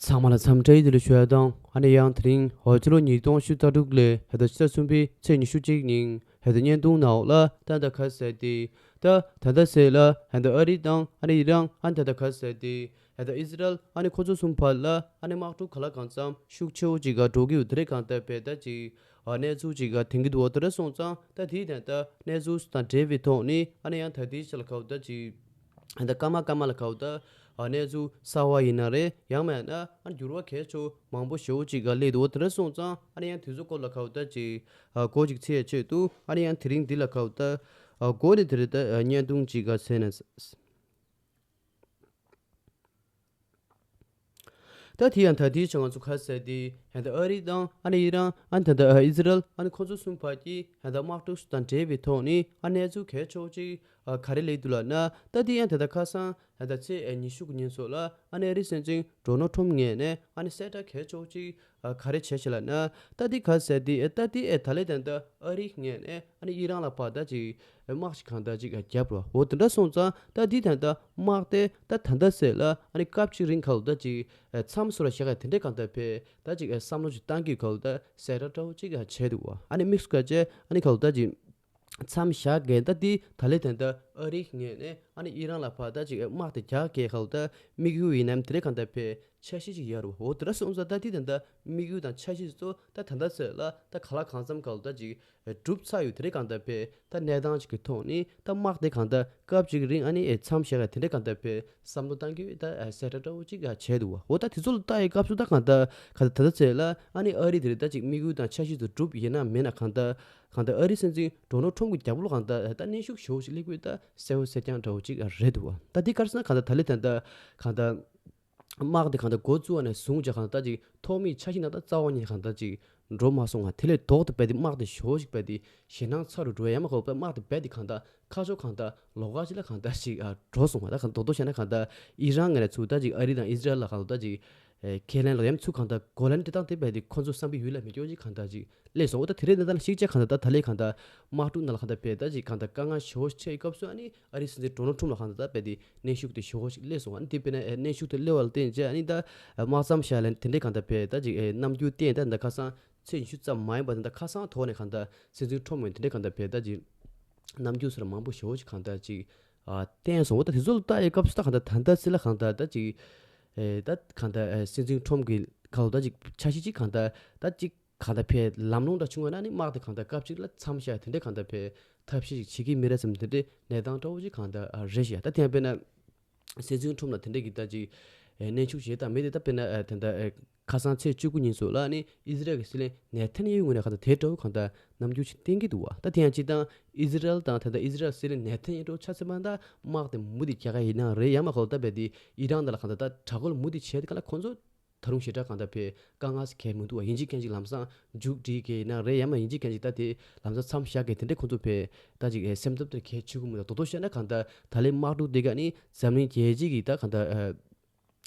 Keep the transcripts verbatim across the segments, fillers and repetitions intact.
ཚང་མ་ལ་འཚམས་འདྲི་ཡི་དེ་ལ་ཞུ་ཡ་དང་ཨ་ནི་ཡང་དེ་རིང་ཧོ་ཅི་ལོ་ཉིས་སྟོང་ཉི་ཤུ་རྩ་དྲུག་ལས་ཧེ་ད་ཕྱི་ཟླ་གསུམ་པའི་ཚེས་ཉི་ཤུ་གཅིག་ཉིན་ཧེ་ད་བརྙན་ཐུང་ནང་ལ་ད་ད་ཁ་ཟེར་ཏེ་ད་ད་ད་ཟེར་ལ་ཧེ་ད་ཨ་རི་དང་ཨ་ནི་ཨི་རན་ཨ་ནི་ད་ད་ཁ་ཟེར་ཏེ་ཧེ་ད་ཨི་ཟི་རལ་ཨ་ནི་ཁོ་ཚོ་གསུམ་བར་ལ་ཨ་ནི་དམག་འཁྲུག་ག་ལ་གང་འཚམ་ཤུགས་ཆེ་བོ་ཅིག་ག་འགྲོ་གི་ཡོད་དེ་རེད། གང་ལྟར་བས་ད་ཅིག་ཨ་གནས་ཚུལ་ཅིག་ག་དེང་གི་འདུག་བ། དེ་འདྲ་སོང་ཙང་ད་དེའི་དོན་དག་གནས་ཚུལ་དང་འབྲེལ་བའི་ཐོག་ནས་ཨ་ནི་ཡང་ད་དེའི་ཆ་ལ་ཁ་བ་ད་ཅིག་ཨ་ད་སྐར་མ་སྐར་མ་ལ་ཁ་བ་ད་ཨ་གནས་ཚུལ་གསར་བ་ཡིན་ན་རེད། ཡང་མིན་ན་ཨ་འགྱུར་བ་གལ་ཆེ་མང་པོ་ཞེ་བོ་ཅིག་ག་སླེབས་འདུག་བ། དེ་འདྲ་སོང་ཙང་ཨ་ནི་ཡང་དེ་ཚོ་སྐོར་ལ་ཁ་བ་ད་ཅིག་ཨ་གོ་ཅིག་ཚེས་ཆེད་དུ་ཨ་ནི་ཡང་དེ་རིང་འདི་ལ་ཁ་བ་ད་ཨ་གོ་ནས་དེ་རེད། ད་ཨ་བརྙན་ཐུང་ཅིག་ག་ཟེར་ནས། ད་དེ་ཡང་ད་དེའི་ཆ་ང་ཚོ་ཁ་གསལ་ཏེ་ཧན་ད་ཨ་རི་དང་ཨ་ནི་ཨི་རན་ཨ་ནི་ད་ད་ཨི་ཟི་རལ་ཨ་ནི་ཁོ་ཚོ་གསུམ་བར་གྱི་ཧན་ད་དམག་འཁྲུག་དང་འབྲེལ་བའི་ཐོག་ནས་ཨ་གནས་ཚུལ་གལ་ཆེ་བོ་ཅིག་ཨ་ག་རེ་སླེབས་འདུག་ལབ་ན། ད་དེ་ཡང་ད་ད་ཁ་སང་ཧན་ད་ཚེས་ཨ་ཉི་ཤུ་གི་ཉིན་ཚོ་ལ་ཨ་ནི་ཨ་རི་སྲིད་འཛིན་ཌོ་ནལ་ཊམ་ངོས་ནས་ཨ་ནི་གསལ་བསྒྲགས་གལ་ཆེ་བོ་ཅིག་ཨ་ག་རེ་བྱས་ཤག་ལབ་ན། ད་དེ་ག་ཟེར་དེ་ཨེ་ད་དེ་ཨེ་ད་ལེ་དན་ད་ཨ་རི་ངོས་ནས་ཨ་ནི་ཨི་རན་ལ་ཕར་ད་ཅིག་ཨེ་དམག་ཅིག་གང་ད་ཅིག་ཨ་རྒྱབ་རོགས་འོ་དེ་འདྲ་སོང་ཙང་ད་དེ་དན་ད་དམག་དེ་ད་ད་ད་ཟེར་ལ་ཨ་ནི་སྐབས་ཅིག་རིང་ག་ལ་ད་ཅིག་ཨེ་མཚམས་སུ་ལ་བཞག་ཡ་དེ་འདྲ་གང་ད་ཕེ་ད་ཅིག་ཨེ་བསམ་བློ་ཅིག་བཏང་གི་ག་ལ་ད་གསལ་བསྒྲགས་འདྲ་བོ་ཅིག་ཨ་བྱས་འདུག་བ། ཨ་ནི་དམིགས་སུ་བཀར་བྱས་ཨ་ནི་ག་ལ་ད་ཅིག་མཚམས་བཞག་གི་ད་དེ་ད་ལེ་དན་ད་ཨ་རི་ངོས་ནས་ཨ་ནི་ཨི་རན་ལ་ཕར་ད་ཅིག་དམག་དེ་རྒྱག་གི་ཁ་ལ་ད་དམིགས་ཡུལ་ཡིན་ནམ་དེ་རེ་གང་ད་ཕེ་འཆར་གཞི་ཅིག་ཡོད་རེད་བ། འོ་དེ་འདྲ་སོང་ཙང་ད་དེ་དན་ད་དམིགས་ཡུལ་དང་འཆར་གཞི་ཚོ་ད་ད་ད་ཟེར་ལ་ད་ག་ལ་གང་འཚམ་ག་ལ་ད་ཅིག་གྲུབ་ཚར་ཡོད་དེ་རེ་གང་ད་ཕེ་ད་གནས་སྟངས་ཅིག་གི་ཐོག་ནས་ད་དམག་དེ་གང་ད་སྐབས་ཅིག་རིང་ཨ་ནི་མཚམས་བཞག་ཡ་དེ་འདྲ་གང་ད་ཕེ་བསམ་བློ་བཏང་གི་ད་གསལ་བསྒྲགས་འདྲ་བོ་ཅིག་བྱས་འདུག་བ། འོ་ད་དེ་ཚོ་ལ་ལྟ་ཡའི་སྐབས་སུ་ད་གང་ད་ག་ད་ད་ད་ཟེར་ལ་ཨ་ནི་ཨ་རི་དེ་རེ་ད་ཅིག་དམིགས་ཡུལ་དང་འཆར་གཞི་ཚོ་གྲུབ་ཡིན་ན་མིན་ན་གང་ད་གང་ལྟར་ཨ་རི་སྲིད་འཛིན་ཌོ་ནལ་ཊམ་གྱི་རྒྱབ་ལོགས་གང་ལྟར་ད་གནོན་ཤུགས་ཞེ་པོ་ཞིག་སླེབས་ཀྱི་ཡོད་ད་གསལ་པོ་གསལ་རྐྱང་འདྲ་བོ་ཅིག་རེད་འདུག་བ། ད་འདི་ག་རེ་ཟེར་ན་གང་ལྟར་ད་ལེ་དན་ད་གང་ལྟར་དམག་དེ་གང་ལྟར་འགོ་བཙུགས་པ་ནས་བཟུང་བྱས་གང་ལྟར་ད་ཅིག་ཐོག་མའི་འཆར་གཞི་ནང་ད་རྩ་བ་ཉིད་གང་ལྟར་ཅིག་འགྲོ་མ་སོང་བ། དེ་ལས་ལྡོག་ཏུ་རྦད་དེ་དམག་དེ་ཞེ་པོ་ཞིག་རྦད་དེ་ཞེད་སྣང་ཚ་རུ་འགྲོ་ཡ་མ་གོ་བས་དམག་དེ་རྦད་དེ་གང་ལྟར་ཁ་ཕྱོགས་གང་ལྟར་ལོགས་ཀ་ཅིག་ལ་གང་ལྟར་ཞིག་ཨ་འགྲོ་སོང་བ། ད་གང་ལྟར་རྡོག་རྡོག་བཤད་ན་གང་ལྟར་ཨི་རན་ངོས་ནས་ཚུར་ད་ཅིག་ཨ་རི་དང་ཨི་ཟི་རལ་ལ་གང་ལྟར་ཅིག་ཨེ་ཁས་ལེན་ལ་ཡ་མཚུར་གང་ལྟར་གོ་ལན་དེ་དང་དེ་རྦད་དེ་ཁོ་ཚོ་བསམ་པའི་ཡུལ་ལ་མི་སྐྱོ་ཅིག་གང་ལྟར་ཅིག་སླེབས་སོང་། འོ་ད་དེ་རིང་ད་ལྟ་ཞིག་བྱས་གང་ལྟར་ད་ད་ལེ་གང་ལྟར་དམག་འཁྲུག་ནང་ལ་གང་ལྟར་རྦད་ད་ཅིག་གང་ལྟར་དཀའ་ངལ་ཞེ་པོ་ཞིག་འཕྲད་ཡོད་སྐབས་སུ་ཨ་ནི་ཨ་རི་སྲིད་འཛིན་ཌོ་ནལ་ཊམ་ལ་གང་ལྟར་ད་རྦད་དེ་གནོན་ཤུགས་དེ་ཞེ་པོ་ཞིག་སླེབས་སོང་། ཨ་ནི་དེ་དཔེར་ན་ཨེ་གནོན་ཤུགས་དེ་སླེབས་པ་ལ་བརྟེན་བྱས་ཨ་ནི་ད་དམག་མཚམས་བཞག་ལན་དེ་འདྲའི་གང་ལྟར་རྦད་ད་ཅིག་ཨེ་རྣམ་འགྱུར་བསྟན། ད་ད་ཁ་སང་ཚེས་ཉི་ཤུ་ཙམ་མ་ཡིན་པ་ད་ད་ཁ་སང་ཐོག་ནས་གང་ལྟར་སྲིད་འཛིན་ཊམ་ངོས་དེ་འདྲའི་གང་ལྟར་རྦད་ད་ཅིག་རྣམ་འགྱུར་སོགས་ལ་མང་པོ་ཞེ་པོ་ཞིག་གང་ལྟར་ཅིག་ཨ་བསྟན་སོང་། འོ་ད་དེ་ཚོ་ལ་ལྟ་ཡའི་སྐབས་སུ་ད་གང་ལྟར་ད་ལྟ་སྲིད་ལ་གང་ལྟར་ད་ཅིག་ཨེ་ད་གང་ལྟར་ཨེ་སྲིད་འཛིན་ཊམ་གྱི་གང་ལྟར་ད་ཅིག་འཆར་གཞི་ཅིག་གང་ལྟར་ད་ཅིག་གང་ལྟར་ཕའི་ལམ་ལྷོང་འདྲ་བྱུང་བ་ན་ནི་དམག་དེ་གང་ལྟར་སྐབས་གཅིག་ལ་མཚམས་བཞག་དེ་འདྲའི་གང་ལྟར་ཕའི་ཐབས་ཤེས་ཤིག་བྱེད་ཀྱི་མི་རེད་བསམ། དེ་འདྲའི་གནས་སྟངས་འདྲ་བོ་ཅིག་གང་ལྟར་ཨ་རེད་ཤག་ད་དེ་ཡང་དཔེར་ན་སྲིད་འཛིན་ཁྲོམ་ལ་དེ་འདྲའི་གི་ད་ཅིག་ཨེ་གནོན་ཤུགས་བྱེད་དང་མེད་དེ། ད་དཔེར་ན་ཨེ་དེ་འདྲ་ཨེ་ཁ་སང་ཚེས་བཅུ་དགུ་ཉིན་སོགས་ལ་ནི་ཨི་ཟི་རལ་གྱི་སྲིད་བློན་ནེ་ཐན་ཡ་ཧུ་ངོས་ནས་གང་ལྟར་དེ་འདྲ་བོ་གང་ལྟར་རྣམ་འགྱུར་ཅིག་བསྟན་གྱི་འདུག་བ། ད་དེ་ཡང་སྤྱིར་བཏང་ཨི་ཟི་རལ་དང་ད་ལྟ་ཨི་ཟི་རལ་སྲིད་བློན་ནེ་ཐན་ཡ་ཧུ་ཆ་ཚང་མ་ད་དམག་དེ་མུ་མཐུད་རྒྱག་ག་ཡིན་ན་རེད། ཡང་མ་གོ་ད་རྦད་དེ་ཨི་རན་དང་ལ་གང་ལྟར་ད་དྲག་རྒོལ་མུ་མཐུད་བྱས་དེ་ག་ལ་ཁོང་ཚོ་ད་རུང་ཞེ་དྲག་གང་ལྟར་ཕེ་དཀའ་ངལ་གང་མི་འདུག་བ། ཡིན་གཅིག་མིན་གཅིག་ལམ་སང་མཇུག་སྒྲིལ་གི་ཡིན་ན་རེད། ཡང་མ་ཡིན་གཅིག་མིན་གཅིག་ད་དེ་ལམ་སང་མཚམས་བཞག་གི་དེ་འདྲའི་ཁོང་ཚོ་ཕེ་ད་ཅིག་ཨེ་སེམས་འཚབ་དེ་གལ་ཆེ་གི་མི་འདུག་རྡོག་རྡོག་བཤད་ན་གང་ལྟར་ད་ལན་དམག་འཁྲུག་དེ་ག་ནི་འཛམ་གླིང་རྒྱལ་སྤྱི་གི་ད་གང་ལྟར་ཨེ་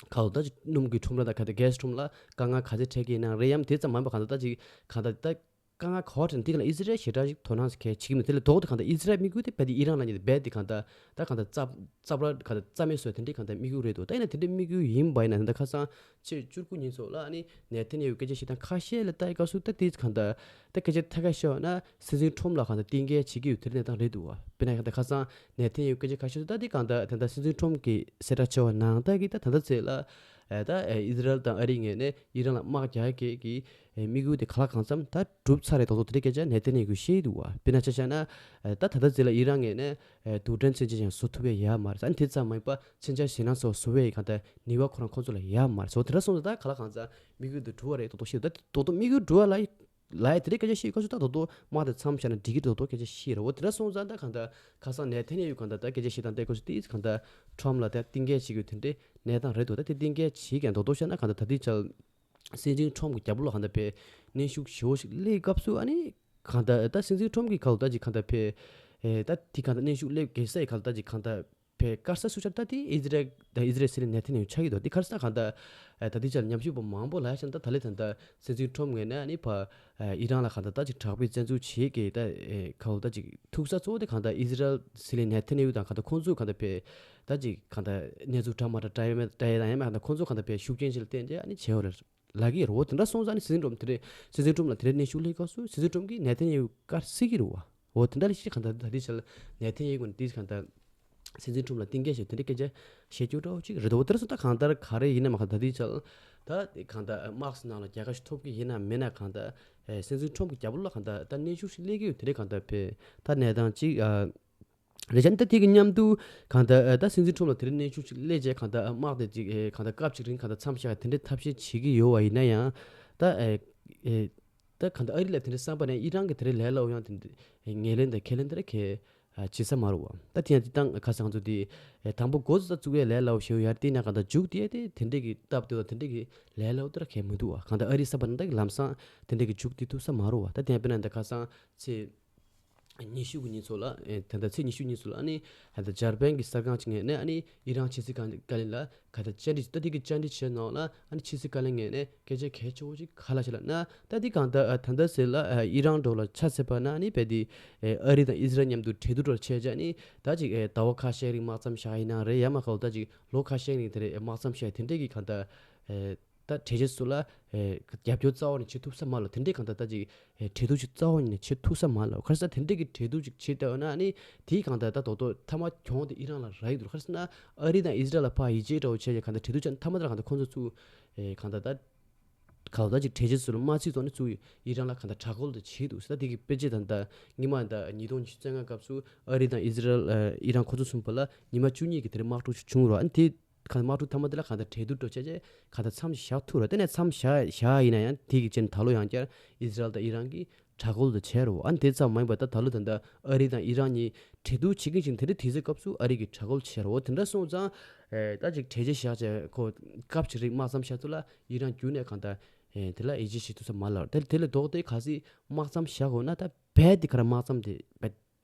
གང་ལྟར་ད་ཅིག་སྣུམ་གྱི་ཁྲོམ་ར་དང་གང་ལྟར་གྷེ་སི་ཁྲོམ་ལ་དཀའ་ངལ་ག་ཚད་འཕྲད་ཀྱི་ཡིན་ན་རེད། ཡང་དེ་ཙམ་མ་ཡིན་པ་གང་ལྟར་ད་ཅིག་གང་ལྟར་ད་དཀའ་ངལ་ག་བ་འཕྲད་ན་དེ་ག་ལ་ཨི་ཟི་རལ་ཞེ་དྲག་ཅིག་དོ་སྣང་གལ་ཆེ་གི་མི་འདུག་དེ་ལས་ལྡོག་སྟེ་གང་ལྟར་ཨི་ཟི་རལ་དམིགས་ཡུལ་དེ་རྦད་དེ་ཨི་རན་ལ་ཉེ་དེ་རྦད་དེ་གང་ལྟར་ད་གང་ལྟར་རྩ་རྩ་བ་གང་ལྟར་རྩ་མེད་བཟོ་དེ་འདྲའི་གང་ལྟར་དམིགས་ཡུལ་རེད་འདུག་ད་ཡིན་ན་དེ་འདྲའི་དམིགས་ཡུལ་ཡིན་པ་ཡིན་ན་ད་ལྟ་ཁ་སང་ཕྱི་ཚེས་བཅུ་དགུ་ཉིན་སོགས་ལ་ཨ་ནི་ནེ་ཐན་ཡ་ཧུ་སྐད་ཆ་བཤད་སྟངས་ཁ་ཤས་ལ་ལྟ་ཡི་སྐབས་སུ་ད་དེ་གང་ལྟར་ད་སྐད་ཆ་ཐད་ཀར་བཤད་པ་ན་སྲིད་འཛིན་ཁྲོམ་ལ་གང་ལྟར་གཏན་འཁེལ་བྱེད་ཀྱི་ཡོད་དེ་འདྲའི་གནས་སྟངས་རེད་འདུག་བ། དཔེར་ན་གང་ལྟར་ཁ་སང་ནེ་ཐན་ཡ་ཧུ་སྐད་ཆ་ཁ་ཤས་སུ་ད་དེ་གང་ལྟར་ད་ལྟ་སྲིད་འཛིན་ཁྲོམ་གྱི་གསལ་བསྒྲགས་བྱས་པ་ནང་ལྟར་གྱི་ད་ད་ལྟ་ཚེ་ལ་ཨེ་ད་ཨེ་ཨི་ཟི་རལ་དང་ཨ་རི་ངོས་ནས་ཨི་རན་ལ་དམག་རྒྱག་ཡ་གི་ཨེ་དམིགས་ཡུལ་དེ་ག་ལ་གང་འཚམ་ད་གྲུབ་ཚར་རེད་མདོག་མདོག་དེ་འདྲའི་སྐད་ཆ་ནེ་ཐན་ཡ་ཧུ་གིས་བཤད་ཀྱི་འདུག་བ། དཔེར་ན་ཆ་བཞག་ན་ཨེ་ད་ད་ལྟ་ཚེ་ལ་ཨི་རན་ངོས་ནས་ཨེ་རྡུལ་ཕྲན་མཚོན་ཆ་ཡང་བཟོ་ཐུབ་ཡ་ཡོད་མ་རེད། ཨ་ནི་དེ་ཙམ་མ་ཡིན་པ་མཚོན་ཆ་ཞེད་སྣང་སོགས་བཟོ་བའི་གང་ལྟར་ནུས་པ་ཁོ་རང་ཁོ་ཚོ་ལ་ཡོད་མ་རེད། སོ་དེ་འདྲ་སོང་ཙང་ད་ག་ལ་གང་འཚམ་དམིགས་ཡུལ་དེ་གྲུབ་པ་རེད་མདོག་མདོག་བཤད་འདུག་ད་མདོག་མདོག་དམིགས་ཡུལ་གྲུབ་པ་ལ་ལ་ཡ་དེ་འདྲའི་སྐད་ཆ་བཤད་སྐབས་སུ་ད་མདོག་མདོག་དམག་དེ་མཚམས་བཞག་ན་འགྲིག་གི་རེད་མདོག་མདོག་སྐད་ཆ་བཤད་རེད། འོ་དེ་འདྲ་སོང་ཙང་ད་གང་ལྟར་ཁ་སང་ནེ་ཐན་ཡ་ཧུ་གང་ལྟར་ད་སྐད་ཆ་བཤད་སྟངས་དེ་སྐབས་སུ་དེ་གང་ལྟར་ཁྲོམ་ལ་ད་གཏན་འཁེལ་བྱེད་དགོས་དེ་འདྲའི་གནས་སྟངས་རེད་འདུག་ད་དེ་གཏན་འཁེལ་བྱེད་མཁན་མདོག་མདོག་བཤད་ན་གང་ལྟར་ད་ལྟའི་ཆར་སྲིད་འཛིན་ཁྲོམ་གྱི་རྒྱབ་ལོགས་གང་ལྟར་ཕེ་གནོན་ཤུགས་ཞེ་པོ་ཞིག་སླེབས་སྐབས་སུ་ཨ་ནི་གང་ལྟར་ད་སྲིད་འཛིན་ཁྲོམ་གྱི་ཁ་ལོ་ད་ཅིག་གང་ལྟར་ཕེ་ཨེ་ད་དེ་གང་ལྟར་གནོན་ཤུགས་སླེབས་དགོས་ས་ཡི་ཁ་ལོ་ད་ཅིག་གང་ལྟར་ བས་དཀར་ས་སུ་ཆགས་ད་དེ་ཨི་ཟི་རལ་ད་ཨི་ཟི་རལ་སྲིད་བློན་ནེ་ཐན་ཡ་ཧུ་ཆགས་ཀྱི་འདུག་དེ་ག་རེ་ཟེར་ན་གང་ལྟར་ད་ལྟའི་ཆར་ཉམས་ཞིབ་པ་མང་པོ་ལ་ཡ་ཤ་ད་ད་ལེ་ད་ལྟ་སྲིད་འཛིན་ཁྲོམ་ངོས་ནས་ཨ་ནི་ཕ་ཨི་རན་ལ་གང་ལྟར་ད་ཅིག་དྲག་པོའི་བཙན་འཛུལ་བྱེད་ཀྱི་ད་ཁ་ལོ་ད་ཅིག་ཐུག་ས་གཙོ་བོ་དེ་གང་ལྟར་ཨི་ཟི་རལ་སྲིད་བློན་ནེ་ཐན་ཡ་ཧུ་དང་གང་ལྟར་ཁོང་ཚོས་གང་ལྟར་བས་ད་ཅིག་གང་ལྟར་གནས་ཚུལ་འདྲ་མ་འདྲ་བཀྲལ་ཡ་མེད་བཀྲལ་ཡ་དང་ཡང་མེད་གང་ལྟར་ཁོང་ཚོ་གང་ལྟར་བས་ཤུགས་རྐྱེན་ཅིག་ལ་བརྟེན་ཏེ་ཨ་ནི་བྱས་པ་རེད། ལབ་ཀྱི་ཡོད་རེད། འོ་དེ་འདྲ་སོང་ཙང་ནི་སྲིད་འཛིན་ཁྲོམ་དེ་རེད། སྲིད་འཛིན་ཁྲོམ་ལ་དེ་འདྲའི་གནོན་ཤུགས་སླེབས་སྐབས་སུ་སྲིད་འཛིན་ཁྲོམ་གྱིས་ནེ་ཐན་ཡ་ཧུ་དཀར་སྲིད་ཀྱི་རེད་བ། འོ་དེ་འདྲ་ལ་ཤི་གང་ལྟར་ད་ལྟའི་ཆར་ནེ་ཐན་ཡ་ཧུ་ནི་དེ་གང་ལྟར་སྲིད་འཛིན་ཁྲོམ་ལ་གཏིང་སྐྱེལ་བྱས་དེ་འདྲའི་སྐད་ཆ་བཤད་རྒྱུ་འདྲ་བོ་ཅིག་རེད་འདུག་འོ་དེ་འདྲ་སོང་ད་གང་ལྟར་ག་རེ་ཡིན་ན་མ་གང་ལྟར་ད་ལྟའི་ཆར་ད་དེ་གང་ལྟར་དམག་སའི་ནང་ལ་རྒྱལ་ཁ་ཞིག་ཐོབ་ཀྱི་ཡིན་ན་མིན་ན་གང་ལྟར་སྲིད་འཛིན་ཁྲོམ་གྱི་རྒྱབ་ལོགས་ལ་གང་ལྟར་ད་གནོན་ཤུགས་ཤིག་སླེབས་ཀྱི་ཡོད་དེ་འདྲའི་གང་ལྟར་བས་ད་གནས་སྟངས་ཅིག་རེད་བྱས་ནས་ད་དེ་གི་མཉམ་དུ་གང་ལྟར་ཨ་ད་སྲིད་འཛིན་ཁྲོམ་ལ་དེ་རིང་གནོན་ཤུགས་ཤིག་སླེབས་རྗེས་གང་ལྟར་ཨ་དམག་དེ་ཅིག་ཨེ་གང་ལྟར་སྐབས་ཅིག་རིང་གང་ལྟར་མཚམས་བཞག་དེ་འདྲའི་ཐབས་ཤེས་བྱེད་ཀྱི་ཡོད་པ་ཡིན་ན་ཡང་ད་ཨེ་ཨེ་ད་གང་ལྟར་ཨ་རི་ལ་དེ་འདྲའི་བསམ་པ་ནས་ཨི་རན་གྱི་དེ་འདྲའི་ལས་སླ་པོ་ཡང་དེ་འདྲའི་ངོས་ལེན་དང་ཁས་ལེན་དེ་འདྲ་གས་ཨ་བྱེད་ས་མ་རེད་བ། ད་དེ་ཡང་དེ་དང་ཁ་སང་ང་ཚོ་དེ་ཨེ་དང་པོ་འགོ་ཚུགས་ས་བཙུགས་ཡས་ལས་སླ་པོ་ཞེ་པོ་ཡར་བལྟས་ན་གང་ལྟར་མཇུག་དེ་དེ་དེ་འདྲའི་གི་སྟབས་བདེ་བ་དེ་འདྲའི་གི་ལས་སླ་པོ་དེ་འདྲ་གས་མི་འདུག་བ། གང་ལྟར་ཨ་རི་བསམ་པ་ནང་ད་གི་ལམ་སང་དེ་འདྲའི་གི་མཇུག་དེ་ཐུབ་ས་མ་རེད་བ། ད་དེ་ཡང་དཔེར་ན་ད་ཁ་སང་ཚེས་ཉི་ཤུ་གི་ཉིན་ཚོ་ལ་ཨེ་ད་ལྟ་ཚེས་ཉི་ཤུ་ཉིན་ཚོ་ལ་ཨ་ནི་ད་ལྟ་འཇར་པན་གྱི་གསར་ཁང་ཅིག་ངོས་ནས་ཨ་ནི་ཨི་རན་ཕྱི་སྲིད་བཀའ་བློན་ལ་ག་ད་བཅར་འདྲི་ད་དེ་གི་བཅར་འདྲི་བྱས་ནང་ལ་ཨ་ནི་ཕྱི་སྲིད་བཀའ་བློན་ངོས་ནས་སྐད་ཆ་གལ་ཆེ་བོ་ཅིག་ག་ལ་བཤད་ལབ་ན་ད་དེ་གང་ལྟར་ཨ་ད་ལྟ་ཟེར་ལ་ཨ་ཨི་རན་འགྲོ་ལ་ཆ་ཚད་པ་ན་ཨ་ནི་བས་དེ་ཨེ་ཨ་རི་དང་ཨི་ཟི་རལ་མཉམ་དུ་གྲོས་བསྡུར་འགྲོ་བྱས་བྱས་ཨ་ནི་ད་ཅིག་ཨེ་ཟླ་བ་ཁ་ཤས་རིང་དམག་མཚམས་བཞག་ཡིན་ན་རེད་ཡ་མ་ག་འོ་ད་ཅིག་ལོ་ཁ་ཤས་རིང་དེ་རེད་དམག་མཚམས་བཞག་དེ་འདྲས་ཀྱི་གང་ལྟར་ཨེ། ད་གྲོས་ཆོད་སུ་ལ་ཨེ་རྒྱབ་སྐྱོར་རྩ་བ་ནས་བྱེད་ཐུབ་ས་མ་ལ་དེ་འདྲའི་གང་ལྟར་ད་ཅིག་ཨེ་གྲོས་བསྡུར་ཞིག་རྩ་བ་ནས་བྱེད་ཐུབ་ས་མ་ལ་ག་རེ་ཟེར་དེ་འདྲའི་གི་གྲོས་བསྡུར་ཅིག་བྱེད་བསྡད་ཡོད་ན་ཨ་ནི་དེའི་གང་ལྟར་ད་རྡོག་རྡོག་མཐའ་མ་གྱོང་དེ་ཨི་རན་ལ་རག་གི་འདུག་ག་རེ་ཟེར་ན་ཨ་རི་དང་ཨི་ཟི་རལ་ལ་ཕར་ཡིད་ཆེས་འདྲ་བོ་བྱས་ཀྱི་གང་ལྟར་གྲོས་བསྡུར་བྱས་མཐའ་མ་དེ་ལ་གང་ལྟར་ཁོང་ཚོ་ཚུར་ཨེ་གང་ལྟར་ད་གང་ལྟར་ཅིག་གྲོས་ཆོད་སུ་ལ་མ་ཚིག་ཐོག་ནས་ཚུར་ཨི་རན་ལ་གང་ལྟར་དྲག་རྒོལ་དེ་བྱེད་འདུག་ཟེར། ད་དེ་གི་དཔེ་ཆ་ད་ལྟ་སྔོན་མ་ད་ཉིས་སྟོང་ཉི་ཤུ་རྩ་ལྔ་སྐབས་སུ་ཨ་རི་དང་ཨི་ཟི་རལ་ཨེ་ཨི་རན་ཁོང་ཚོ་གསུམ་པོ་ལ་ཉི་མ་བཅུ་གཉིས་ཀྱི་དེ་རིང་དམག་འཁྲུག་ཅིག་བྱུང་རོགས་ཨ་ནི་དེ། གང་དམག་འཁྲུག་མཐའ་མ་དེ་ལ་གང་ལྟར་གྲོས་བསྡུར་འགྲོ་བྱས་རྗེས་གང་ལྟར་མཚམས་བཞག་ཐུབ་ར། དེ་ནས་མཚམས་བཞག་བཞག་ཡིན་ན་ཡང་དེ་གི་རྗེས་ད་ལོ་ཡང་བསྐྱར་ཨི་ཟི་རལ་དང་ཨི་རན་གྱིས་དྲག་རྒོལ་དུ་བྱས་རོ། ཨ་ནི་དེ་ཙམ་མ་ཡིན་པར་ད་ད་ལོ་ད་ལྟ་ཨ་རི་དང་ཨི་རན་གཉིས་གྲོས་བསྡུར་བྱེད་ཀྱིན་ཞིང་དེ་འདྲ་དུས་ཚོད་སྐབས་སུ་ཨ་རི་གིས་དྲག་རྒོལ་བྱས་རོ། དེ་འདྲ་སོང་ཙང་ཨེ་ད་ཅིག་གྲོས་ཆོད་བཞག་བྱས་ཁོ་སྐབས་ཅིག་རིང་དམག་མཚམས་བཞག་ཐུབ་ལ་ཨི་རན་རྒྱུན་ནས་གང་ལྟར་ཨེ་དེ་ལ་ཡིད་ཆེས་བྱེད་ཐུབ་ས་མ་ལ་དེ་དེ་ལས་ལྡོག་སྟེ་གལ་སྲིད་དམག་མཚམས་བཞག་དགོས་ན་ད་རྦད་དེ་ག་ར་དམག་མཚམས་དེ་རྦད།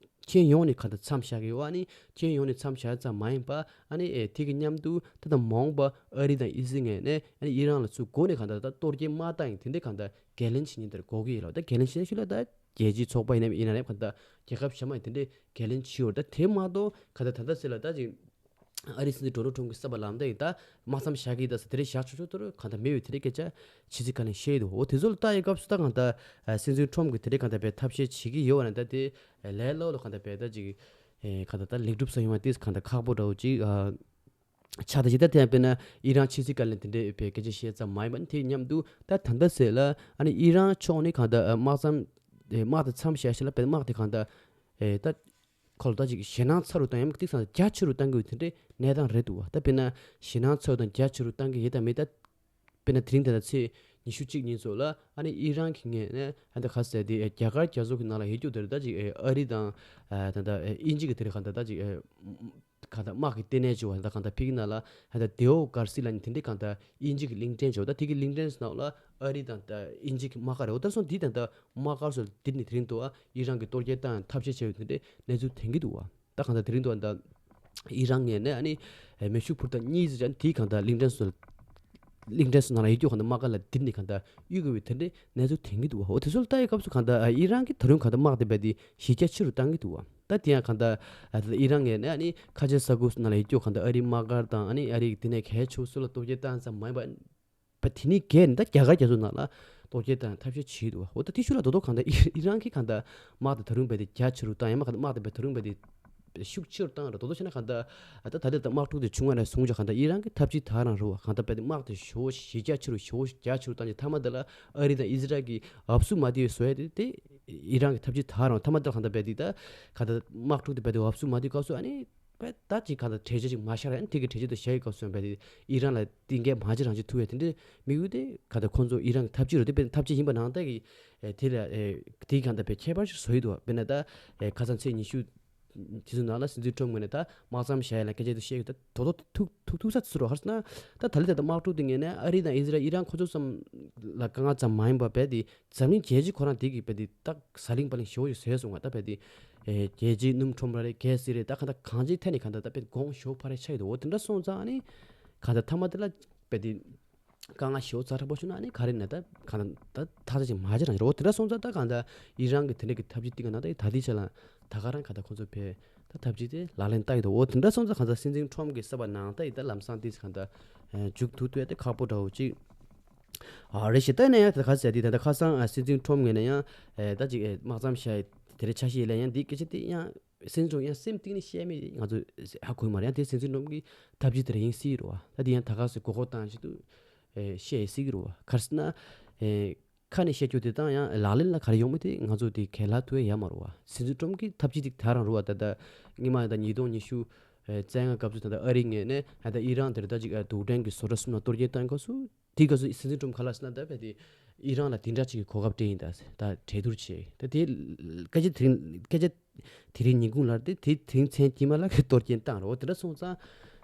ཁྱོན་ཡོངས་ནས་གང་ལྟར་མཚམས་བཞག་གི་ཡོད། ཨ་ནི་ཁྱོན་ཡོངས་ནས་མཚམས་བཞག་ཙམ་མ་ཡིན་པ་ཨ་ནི་ཨེ་དེ་གི་མཉམ་དུ་ད་ལྟ་མ་འོངས་པ་ཨ་རི་དང་ཨི་ཟི་ངོས་ནས་ཨ་ནི་ཨི་རན་ལ་ཚུར་མགོ་ནས་གང་ལྟར་ད་གཏོར་སྐྱོན་མ་བཏང་ཡིན་དེ་འདྲའི་གང་ལྟར་འགན་ལེན་བྱེད་ཉིན་དེར་དགོས་ཀྱི་ཡོད་ལ། ད་འགན་ལེན་བྱེད་ཤུལ་ལ་ད་རྒྱལ་སྤྱིའི་ཚོགས་པ་ཡིན་ནའི་ཡིན་ན་རེད་གང་ལྟར་རྒྱལ་ཁབ་གཞན་མ་ཡིན་དེ་འདྲའི་འགན་ལེན་བྱེད་ཡོད། ད་དེ་མ་གཏོགས་གང་ལྟར་ད་ལྟ་ཟེར་ལ་ད་ཅིག་ཨ་རིའི་སྲིད་འཛིན་ཌོ་ནལ་ཊམ་གྱི་གསར་པ་ལངས་དེ་ཡིན་ད་དམག་མཚམས་བཞག་གི་ཡིན་ད་ཟེར་དེ་རེད་བཞག་ཆོག་ཆོག་ཏུ་རེད་གང་ལྟར་མེད་པའི་དེ་འདྲའི་སྐད་ཆ་ཕྱི་སྲིད་བཀའ་བློན་བཤད་ཡོད་འདུག་འོ་དེ་ཚོ་ལ་ལྟ་ཡི་སྐབས་སུ་ད་གང་ལྟར་སྲིད་འཛིན་ཊམ་གྱིས་དེ་འདྲའི་གང་ལྟར་བས་ཐབས་ཤེས་བྱེད་ཀྱི་ཡོད་པ་ན་ད་དེ། ལས་སླ་པོ་ལ་གང་ལྟར་བས་ད་ཅིག་ཨེ་གང་ལྟར་ད་ལེགས་གྲུབ་ས་ཡོང་བ་དེ་གང་ལྟར་ཁག་པོ་འདྲ་བོ་ཅིག་ཨ། ཆགས་ད་ཅིག་ད་དེ་ཡང་དཔེར་ན་ཨི་རན་ཕྱི་སྲིད་བཀའ་བློན་དེ་འདྲའི་བས་སྐད་ཆ་བཤད་ཙམ་མ་ཡིན་པ་ནི་དེ་མཉམ་དུ་ད་ད་ལྟ་ཟེར་ལ་ཨ་ནི་ཨི་རན་ཕྱོགས་ནས་གང་ལྟར་ཨ་དམག་མཚམས་ཨེ་དམག་དེ་མཚམས་བཞག་ཤེས་ལ་དཔེར་ན་དམག་དེ་གང་ལྟར་ཨེ་ད་ཁོ་ལ་ད་ཅིག་ཞེད་སྣང་ཚ་རུ་བཏང་ཡང་མིག་ཏིག་སང་རྒྱ་ཆེ་རུ་བཏང་གི་ཡོད་དེ་འདྲའི་གནས་སྟངས་རེད་འདུག་བ། ད་དཔེར་ན་ཞེད་སྣང་ཚ་རུ་དང་རྒྱ་ཆེ་རུ་བཏང་གི་ཡོད་དམ་མེད་ད། དཔེར་ན་དེ་རིང་ད་ལྟ་ཚེས་ཉི་ཤུ་གཅིག་ཉིན་ཚོ་ལ་ཨ་ནི་ཨི་རན་གྱི་ངོས་ནས་ཨ་ནི་ག་ཟེར་དེ་རྒྱ་གར་རྒྱ་མཚོ་གི་ནང་ལ་ཡོད་རྒྱུ་དེར་ད་ཅིག་ཨ་རི་དང་ད་ལྟ་དབྱིན་ཇི་གི་དེར་ག་ད་ད་ཅིག་ག་ད་དམག་གི་ལྟེ་གནས་བྱུང་བ་ད་ག་ད་ཕི་གི་ནང་ལ་ད་ལྟ་དེའོ་གར་སི་ལ་ནི་དེ་འདྲའི་ག་ད་དབྱིན་ཇི་གི་གླིང་ཕྲན་བྱུང་ད་དེ་གི་གླིང་ཕྲན་ནང་ལ་ཨ་རི་དང་ད་དབྱིན་ཇི་གི་དམག་སྒར་རེད་འོ་ད་སོང་དེ་ད་ལྟ་དམག་སྒར་སོགས་དེ་ནི་དེ་རིང་དུ་ཨ་ཨི་རན་གྱི་གཏོར་རྒོལ་བཏང་ཐབས་ཤེས་བྱས་ཡོད་དེ་འདྲའི་གནས་ཚུལ་ཐོན་གྱི་འདུག་བ། ད་གང་ལྟར་དེ་རིང་དུ་ཨ་ད་ཨི་རན་ངོས་ནས་ཨ་ནི་མེ་ཤུགས་འཕུར་མདའ་གཉིས་ཟེར་ཅན་དེའི་གང་ལྟར་གླིང་ཕྲན་སུ་གླིང་ཕྲན་སུ་ནང་ལ་ཡོད་རྒྱུ་གང་ལྟར་དམག་སྒར་ལ་དེར་ནས་གང་ལྟར་གཡུག་དགོས་པའི་དེ་འདྲའི་གནས་ཚུལ་ཐོན་གྱི་འདུག་བ། འོ་དེ་ཚོ་ལ་ལྟ་ཡི་སྐབས་སུ་གང་ལྟར་ཨི་རན་གྱིས་ད་རུང་གང་ལྟར་དམག་དེ་རྦད་དེ་གཞི་རྒྱ་ཆེ་རུ་བཏང་གི་འདུག་བ། ད་དེ་ཡང་གང་ལྟར་ཨི་རན་ངོས་ནས་ཨ་ནི་ཁ་ཆེ་ས་ཁུལ་ནང་ལ་ཡོད་རྒྱུ་གང་ལྟར་ཨ་རིའི་དམག་སྒར་དང་ཨ་ནི་ཨ་རིའི་དེ་ནས་གལ་ཆེ་སུ་ལ་གཏོར་རྒོལ་བཏང་ཙམ་མ་ཡིན་པ། པ་དེ་ནི་གས་ནི་ད་རྒྱ་གར་རྒྱ་མཚོ་ནང་ལ་གཏོར་རྒོལ་དང་ཐབས་ཤེས་བྱེད་འདུག་འོ་ད་དེ་ཤུ་ལ་དོ་དོ་གང་ལྟར་ཨི་རན་གྱིས་གང་ལྟར་དམག་དེ་ད་རུང་རྦད་དེ་རྒྱ་ཆེ་རུ་བཏང་ཡང་མ་གང་ལྟར་དམག་དེ་རྦད་ད་རུང་རྦད་དེ་ཤུགས་ཆེ་རུ་བཏང་ར་དོ་དོ་བྱས་ན་གང་ལྟར་ཨ་ད་ད་ལྟ་ད་དམག་འཁྲུག་དེ་བྱུང་བ་ནས་བཟུང་ཅག་གང་ལྟར་ཨི་རན་གྱི་འཐབ་ཇུས་ད་རང་རུ་བ་གང་ལྟར་རྦད་དེ་དམག་དེ་ཞོ་གཞི་རྒྱ་ཆེ་རུ་ཞོ་རྒྱ་ཆེ་རུ་བཏང་ཅིག་མཐའ་མ་དེ་ལ་ཨ་རི་དང་ཨི་ཟི་རལ་གྱི་འུབ་སུ་མ་དེ་བཟོ་ཡ་དེ་དེ་ཨི་རན་གྱི་འཐབ་ཇུས་ད་རང་མཐའ་མ་དེ་ལ་གང་ལྟར་རྦད་དེ་ད་གང་ལྟར་དམག་འཁྲུག་དེ་རྦད་དེ་འུབ་སུ་མ་དེ་སྐབས་སུ་ཨ་ནི། པས་ད་ཅིག་གང་ལྟར་གྲོས་ཆོད་ཅིག་མ་བཞག་རན་དེ་གི་གྲོས་ཆོད་དུ་བཞག་ཡི་སྐབས་སུ་ཡང་པས་དེ་ཨི་རན་ལ་གཏིང་སྐྱེལ་མ་བྱེད་རང་བྱེད་ཐུབ་ཡ་དེ་འདྲའི་དམིགས་ཡུལ་དེ་གང་ལྟར་ཁོང་ཚོ་ཨི་རན་གི་འཐབ་ཇུས་རུ་དེ་པས་འཐབ་ཇུས་ཡིན་པ་ནང་ལྟ་གི་དེ་ལ་དེ་གང་ལྟར་པས་ཁྱད་པར་ཞིག་བཟོ་ཡི་འདུག་བ། དཔེར་ན་ད་ཁ་སང་ཚེས་ཉི་ཤུ་དེ་ཚོ་ནང་ལ་སྲིད་འཛིན་ཁྲོམ་ངོས་ནས་ད་དམག་མཚམས་བཞག་ཡ་ལ་སྐད་ཆ་དུ་བཤད་ཡོད་ད་དོ་དོ་ཐུག་ཐུག་ཐུག་ས་ཚུར་རོ་ཧར་སོང་ན་ད་ད་ལི་ད་ད་དམག་འཁྲུག་དེ་ངོས་ནས་ཨ་རི་དང་ཨི་ཟི་རལ་ཨི་རན་ཁོ་ཚོ་ཙམ་ལ་དཀའ་ངལ་ཙམ་མ་ཡིན་པ་པས་དེ་འཛམ་གླིང་རྒྱལ་སྤྱི་ཁོ་རང་དེ་གི་པས་དེ་ད་ཟ་ལིང་པ་ལིང་ཞེ་པོ་ཞིག་བཟོས་སོང་བ། ད་པས་དེ་ ཨེ་རྒྱལ་སྤྱིའི་སྣུམ་ཁྲོམ་ར་རེད། གལ་སྲིད་རེད། ད་གང་ལྟར་གང་ཅིའི་ཐད་ནས་གང་ལྟར་ད་དཔེ་དགོངས་ཞེ་པོ་ཕ་རེ་ཆགས་ཡོད་འདུག་འོ་དེ་འདྲ་སོང་ཙང་ཨ་ནི་གང་ལྟར་མཐའ་མ་དེ་ལ་དཔེ་དེ་དཀའ་ངལ་ཞེ་པོ་ཚ་དྲག་པོ་བྱུང་ན་ཨ་ནི་ག་རེ་ན་ད་གང་ལྟར་ད་ཐག་ཆ་ཅིག་མ་བཅད་རང་ཅིག་རེད། འོ་དེ་འདྲ་སོང་ཙང་ད་གང་ལྟར་ཨི་རན་གྱི་དེ་འདྲ་གི་འཐབ་ཇུས་དེ་ག་ནང་ད་ད་ལྟའི་ཆ་ལ་ད་ག་རང་གང་ལྟར་ཁོང་ཚོ་ཕེ་ད་འཐབ་ཇུས་དེ་ལག་ལེན་བསྟར་ཡོད་འདུག་འོ་དེ་འདྲ་སོང་ཙང་གང་ལྟར་སྲིད་འཛིན་ཁྲོམ་གྱི་གསར་པ་ནང་ད་ཡི་ད་ལམ་སང་དེ་གང་ལྟར་མཇུག་བསྡུ་ཐུབ་ཡ་དེ་ཁག་པོ་འདྲ་བོ་ཅིག་ཨ་རེད་ཤག་ད་ནས་ཡང་ད་ག་ཟེར་དེ་ད་ད་ཁ་སང་ཨ་སྲིད་འཛིན་ཁྲོམ་ངོས་ནས་ཡང་ཨེ་ད་ཅིག་ཨེ་དམག་མཚམས་བཞག་དེ་རེད། ཆ་ཤས་ལ་ཡང་འདི་སྐད་ཆ་དེ་ཡང་སྲིད་འཛིན་ཁྲོམ་ཡང་སེམས་གཏིང་ནས་བཤད་མེད་ང་ཚོ་ཧ་གོ་གི་མ་རེད། ཡང་དེ་སྲིད་འཛིན་ཁྲོམ་གྱི་ཐབས་ཇུས་དེ་རེད་ཡིན་སྲིད་རེད་བ། ད་དེ་ཡང་ད་ག་ཟེར་མགོ་སྐོར་བཏང་བཞིན་དུ་ཨེ་བཤད་ཡིན་སྲིད་གི་རེད་བ། ག་རེ་ཟེར་ན་ཨེ་ཁ་ནས་བཤད་རྒྱུ་དེ་དང་ཡང་ལག་ལེན་ལ་ག་རེ་ཡོང་མིན་དེ་ང་ཚོ་དེ་ག་ལ་ཐུག་ཡ་ཡ་མ་རེད་བ། སྲིད་འཛིན་ཁྲོམ་གྱི་ཐབས་ཇུས་དེ་ད་རང་རེད་བ། ད་ད་སྔོན་མ་ད་ཉིས་སྟོང་ཉི་ཤུ་ཨེ་རྩ་ལྔ་སྐབས་སུ་ད་ད་ཨ་རི་ངོས་ནས་ད་ཨི་རན་དེར་ད་ཅིག་ཨ་རྡུལ་ཕྲན་གྱི་བཟོ་གྲྭ་གསུམ་ལ་གཏོར་སྐྱོན་བཏང་སྐབས་སུ། དེའི་སྐབས་སུ་སྲིད་འཛིན་ཁྲོམ་ག་ལ་ཟེར་ན་ད་བས་དེ་ཨི་རན་ལ་དེ་འདྲ་ཅིག་གི་གོ་སྐབས་སྤྲད་ཡིན་ད་ཟེར་ད་གྲོས་བསྡུར་བྱས། ད་དེ་སྐད་ཆ་དེ་རིང་སྐད་ཆ་དེ་རིང་ཉིན་གུང་ལར་དེ་དེ་དེ་རིང་མཚན་དཀྱིལ་མ་ལ་གཏོར་སྐྱོན་བཏང་རོགས་དེ་འདྲ་སོང་ཙང་།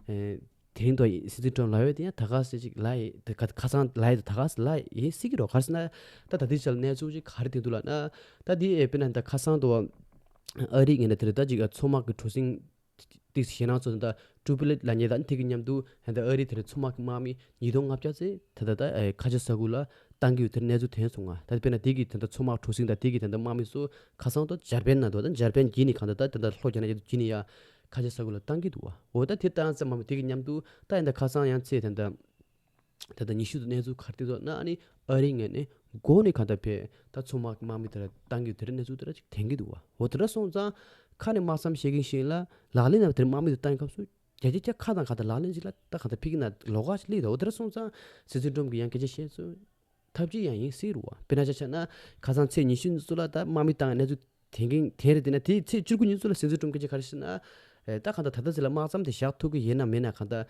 ཨེ་དེ་རིང་དུ་སྲིད་འཛིན་ཁྲོམ་ལ་བས་དེ་ཡང་ད་ག་ཟེར་ཅིག་ལ་ཡི་དེ་ག་ཁ་སང་ལ་ཡི་དེ་ད་ག་ཟེར་ལ་ཡི་སྲིད་ཀྱི་རོགས་ག་རེ་ཟེར་ན། ད་ད་དེ་ཆར་གནས་ཚུལ་ཅིག་ག་རེ་དེ་འདུག་ལ་ན། ད་དེ་ཨེ་དཔེར་ན་ད་ཁ་སང་དུ་ཨ་རི་ངོས་ནས་དེ་རེད་ད་ཅིག་མཚོ་དམག་གི་གྲུ་གཟིངས་ཏིག་ཞེད་སྣང་ཚོ་ད་ཊུ་པི་ལེཊ་ལབ་མཁན་དང་དེ་གི་མཉམ་དུ་ད་ལྟ་ཨ་རིའི་དེར་མཚོ་དམག་གི་དམག་མི་ཉིས་སྟོང་ལྔ་བརྒྱ་ཙམ་ད་ལྟ་ད་ཁ་ཆེ་ས་ཁུལ་ལ་བཏང་གི་ཡོད་དེར་གནས་ཚུལ་ཐོན་སོང་ང་། ད་དཔེར་ན་དེ་གི་ད་ལྟ་མཚོ་དམག་གྲུ་གཟིངས་དང་དེ་གི་ད་ལྟ་དམག་མི་ཚོ་ཁ་སང་དུ་འཇར་པན་ན་འདུག་ད་འཇར་པན་བརྒྱུད་ནས་གང་ལྟར་ད་ད་ལྟ་ལྷོ་རྒྱ་ནག་རྒྱ་མཚོ་བརྒྱུད་ནས་ཡ་ཁ་ཆེ་ས་ཁུལ་ལ་བཏང་གི་འདུག་བ། འོ་ད་དེ་བཏང་ཙམ་མ་མི་དེ་གི་མཉམ་དུ་ད་ཡིན་ད་ཁ་སང་ཡང་ཚེ་ད་ལྟ། ད་ལྟ་ཉི་ཤུ་དང་གནས་ཚུལ་ག་རེ་འདུག་ན་ཨ་ནི་ཨ་རིའི་ངོས་ནས་མགོ་ནས་གང་ལྟར་བས་ད་མཚོ་དམག་དམག་མི་དེ་འདྲ་བཏང་གི་དེ་འདྲ་གནས་ཚུལ་དེ་འདྲ་ཅིག་ཐོན་གི་འདུག་བ། འོ་དེ་འདྲ་སོང་ཙང་ཁ་ནས་དམག་མཚམས་བཤད་གིན་ཤིག་ལ་ལག་ལེན་ནང་དེར་དམག་མི་དེ་བཏང་གི་སྐབས་སུ་བརྒྱ་ཆ་བརྒྱ་ཁ་དང་གང་ལྟར་ལག་ལེན་ཅིག་ལ་ད་གང་ལྟར་ཕིག་ན་ལོགས་ཀ་ཅིག་སླེབས་འདུག་འོ་དེ་འདྲ་སོང་ཙང་སྲིད་འཛིན་ཁྲོམ་གྱི་ཡང་སྐད་ཆ་བཤད་ཚུལ་ཐབས་ཇུས་ཡང་ཡིན་སྲིད་རུ་བ། དཔེར་ན་ཆ་བཞག་ན་ཁ་སང་ཚེས་ཉི་ཤུ་ཚོ་ལ་ད་དམག་མི་བཏང་གནས་ཚུལ་ཐོན་གིན་ཐོན་རེད། དེ་ན་དེ་ཚེས་བཅུ་དགུ་ཉིན་ཚོ་ལ་སྲིད་འཛིན་ཁྲོམ་སྐད་ཆ་ག་རེ་ཟེར་ན། ཨེ་ད་གང་ལྟར་ད་ལྟ་ཚེ་ལ་དམག་མཚམས་དེ་བཞག་ཐུབ་ཀྱི་ཡིན་ན་མིན་ན་གང་ལྟར།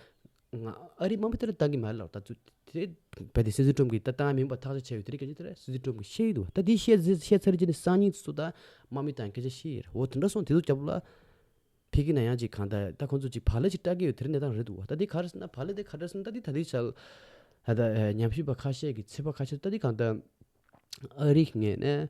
ང་ཨ་རིའི་དམག་མི་དེ་ལ་བཏང་གི་མ་རེད་ལབ། ད་ཚུ་དེ་བས་དེ་སྲིད་འཛིན་ཁྲོམ་གྱིས་ད་བཏང་མིན་པ་ཐག་ཆོད་ཆགས་ཡོད་དེ་རིགས་སྐད་ཆ་དེ་སྲིད་འཛིན་ཁྲོམ་གྱིས་བཤད་ཀྱི་འདུག་ད་དེ་བཤད་བཤད་ཚར་རྗེས་ནས་སང་ཉིན་ཚོ་ད་དམག་མི་བཏང་སྐད་ཆ་བཤད་ཡོད་རེད། འོ་དེ་འདྲ་སོང་དེ་ཚོ་རྒྱབ་ལ་ཕ་གི་ན་ཡང་ཅིག་གང་ལྟར་ད་ཁོང་ཚོ་ཅིག་བག་ལེབ་ཅིག་བསྲེག་གི་ཡོད་དེ་རིགས་གནས་སྟངས་རེད་འདུག་བ། ད་དེ་ག་རེ་ཟེར་ན་བག་ལེབ་དེ་ག་འདྲ་ཟེར་ན་ད་དེ་ད་དེ་ཆ་ལ་ད་ད་ཉམས་ཞིབ་པ་ཁ་ཤས་ཀྱི་ཚོད་དཔག་ཁ་ཤས་ད་དེ་གང་ལྟར་ཨ་རི་ངོས་ནས།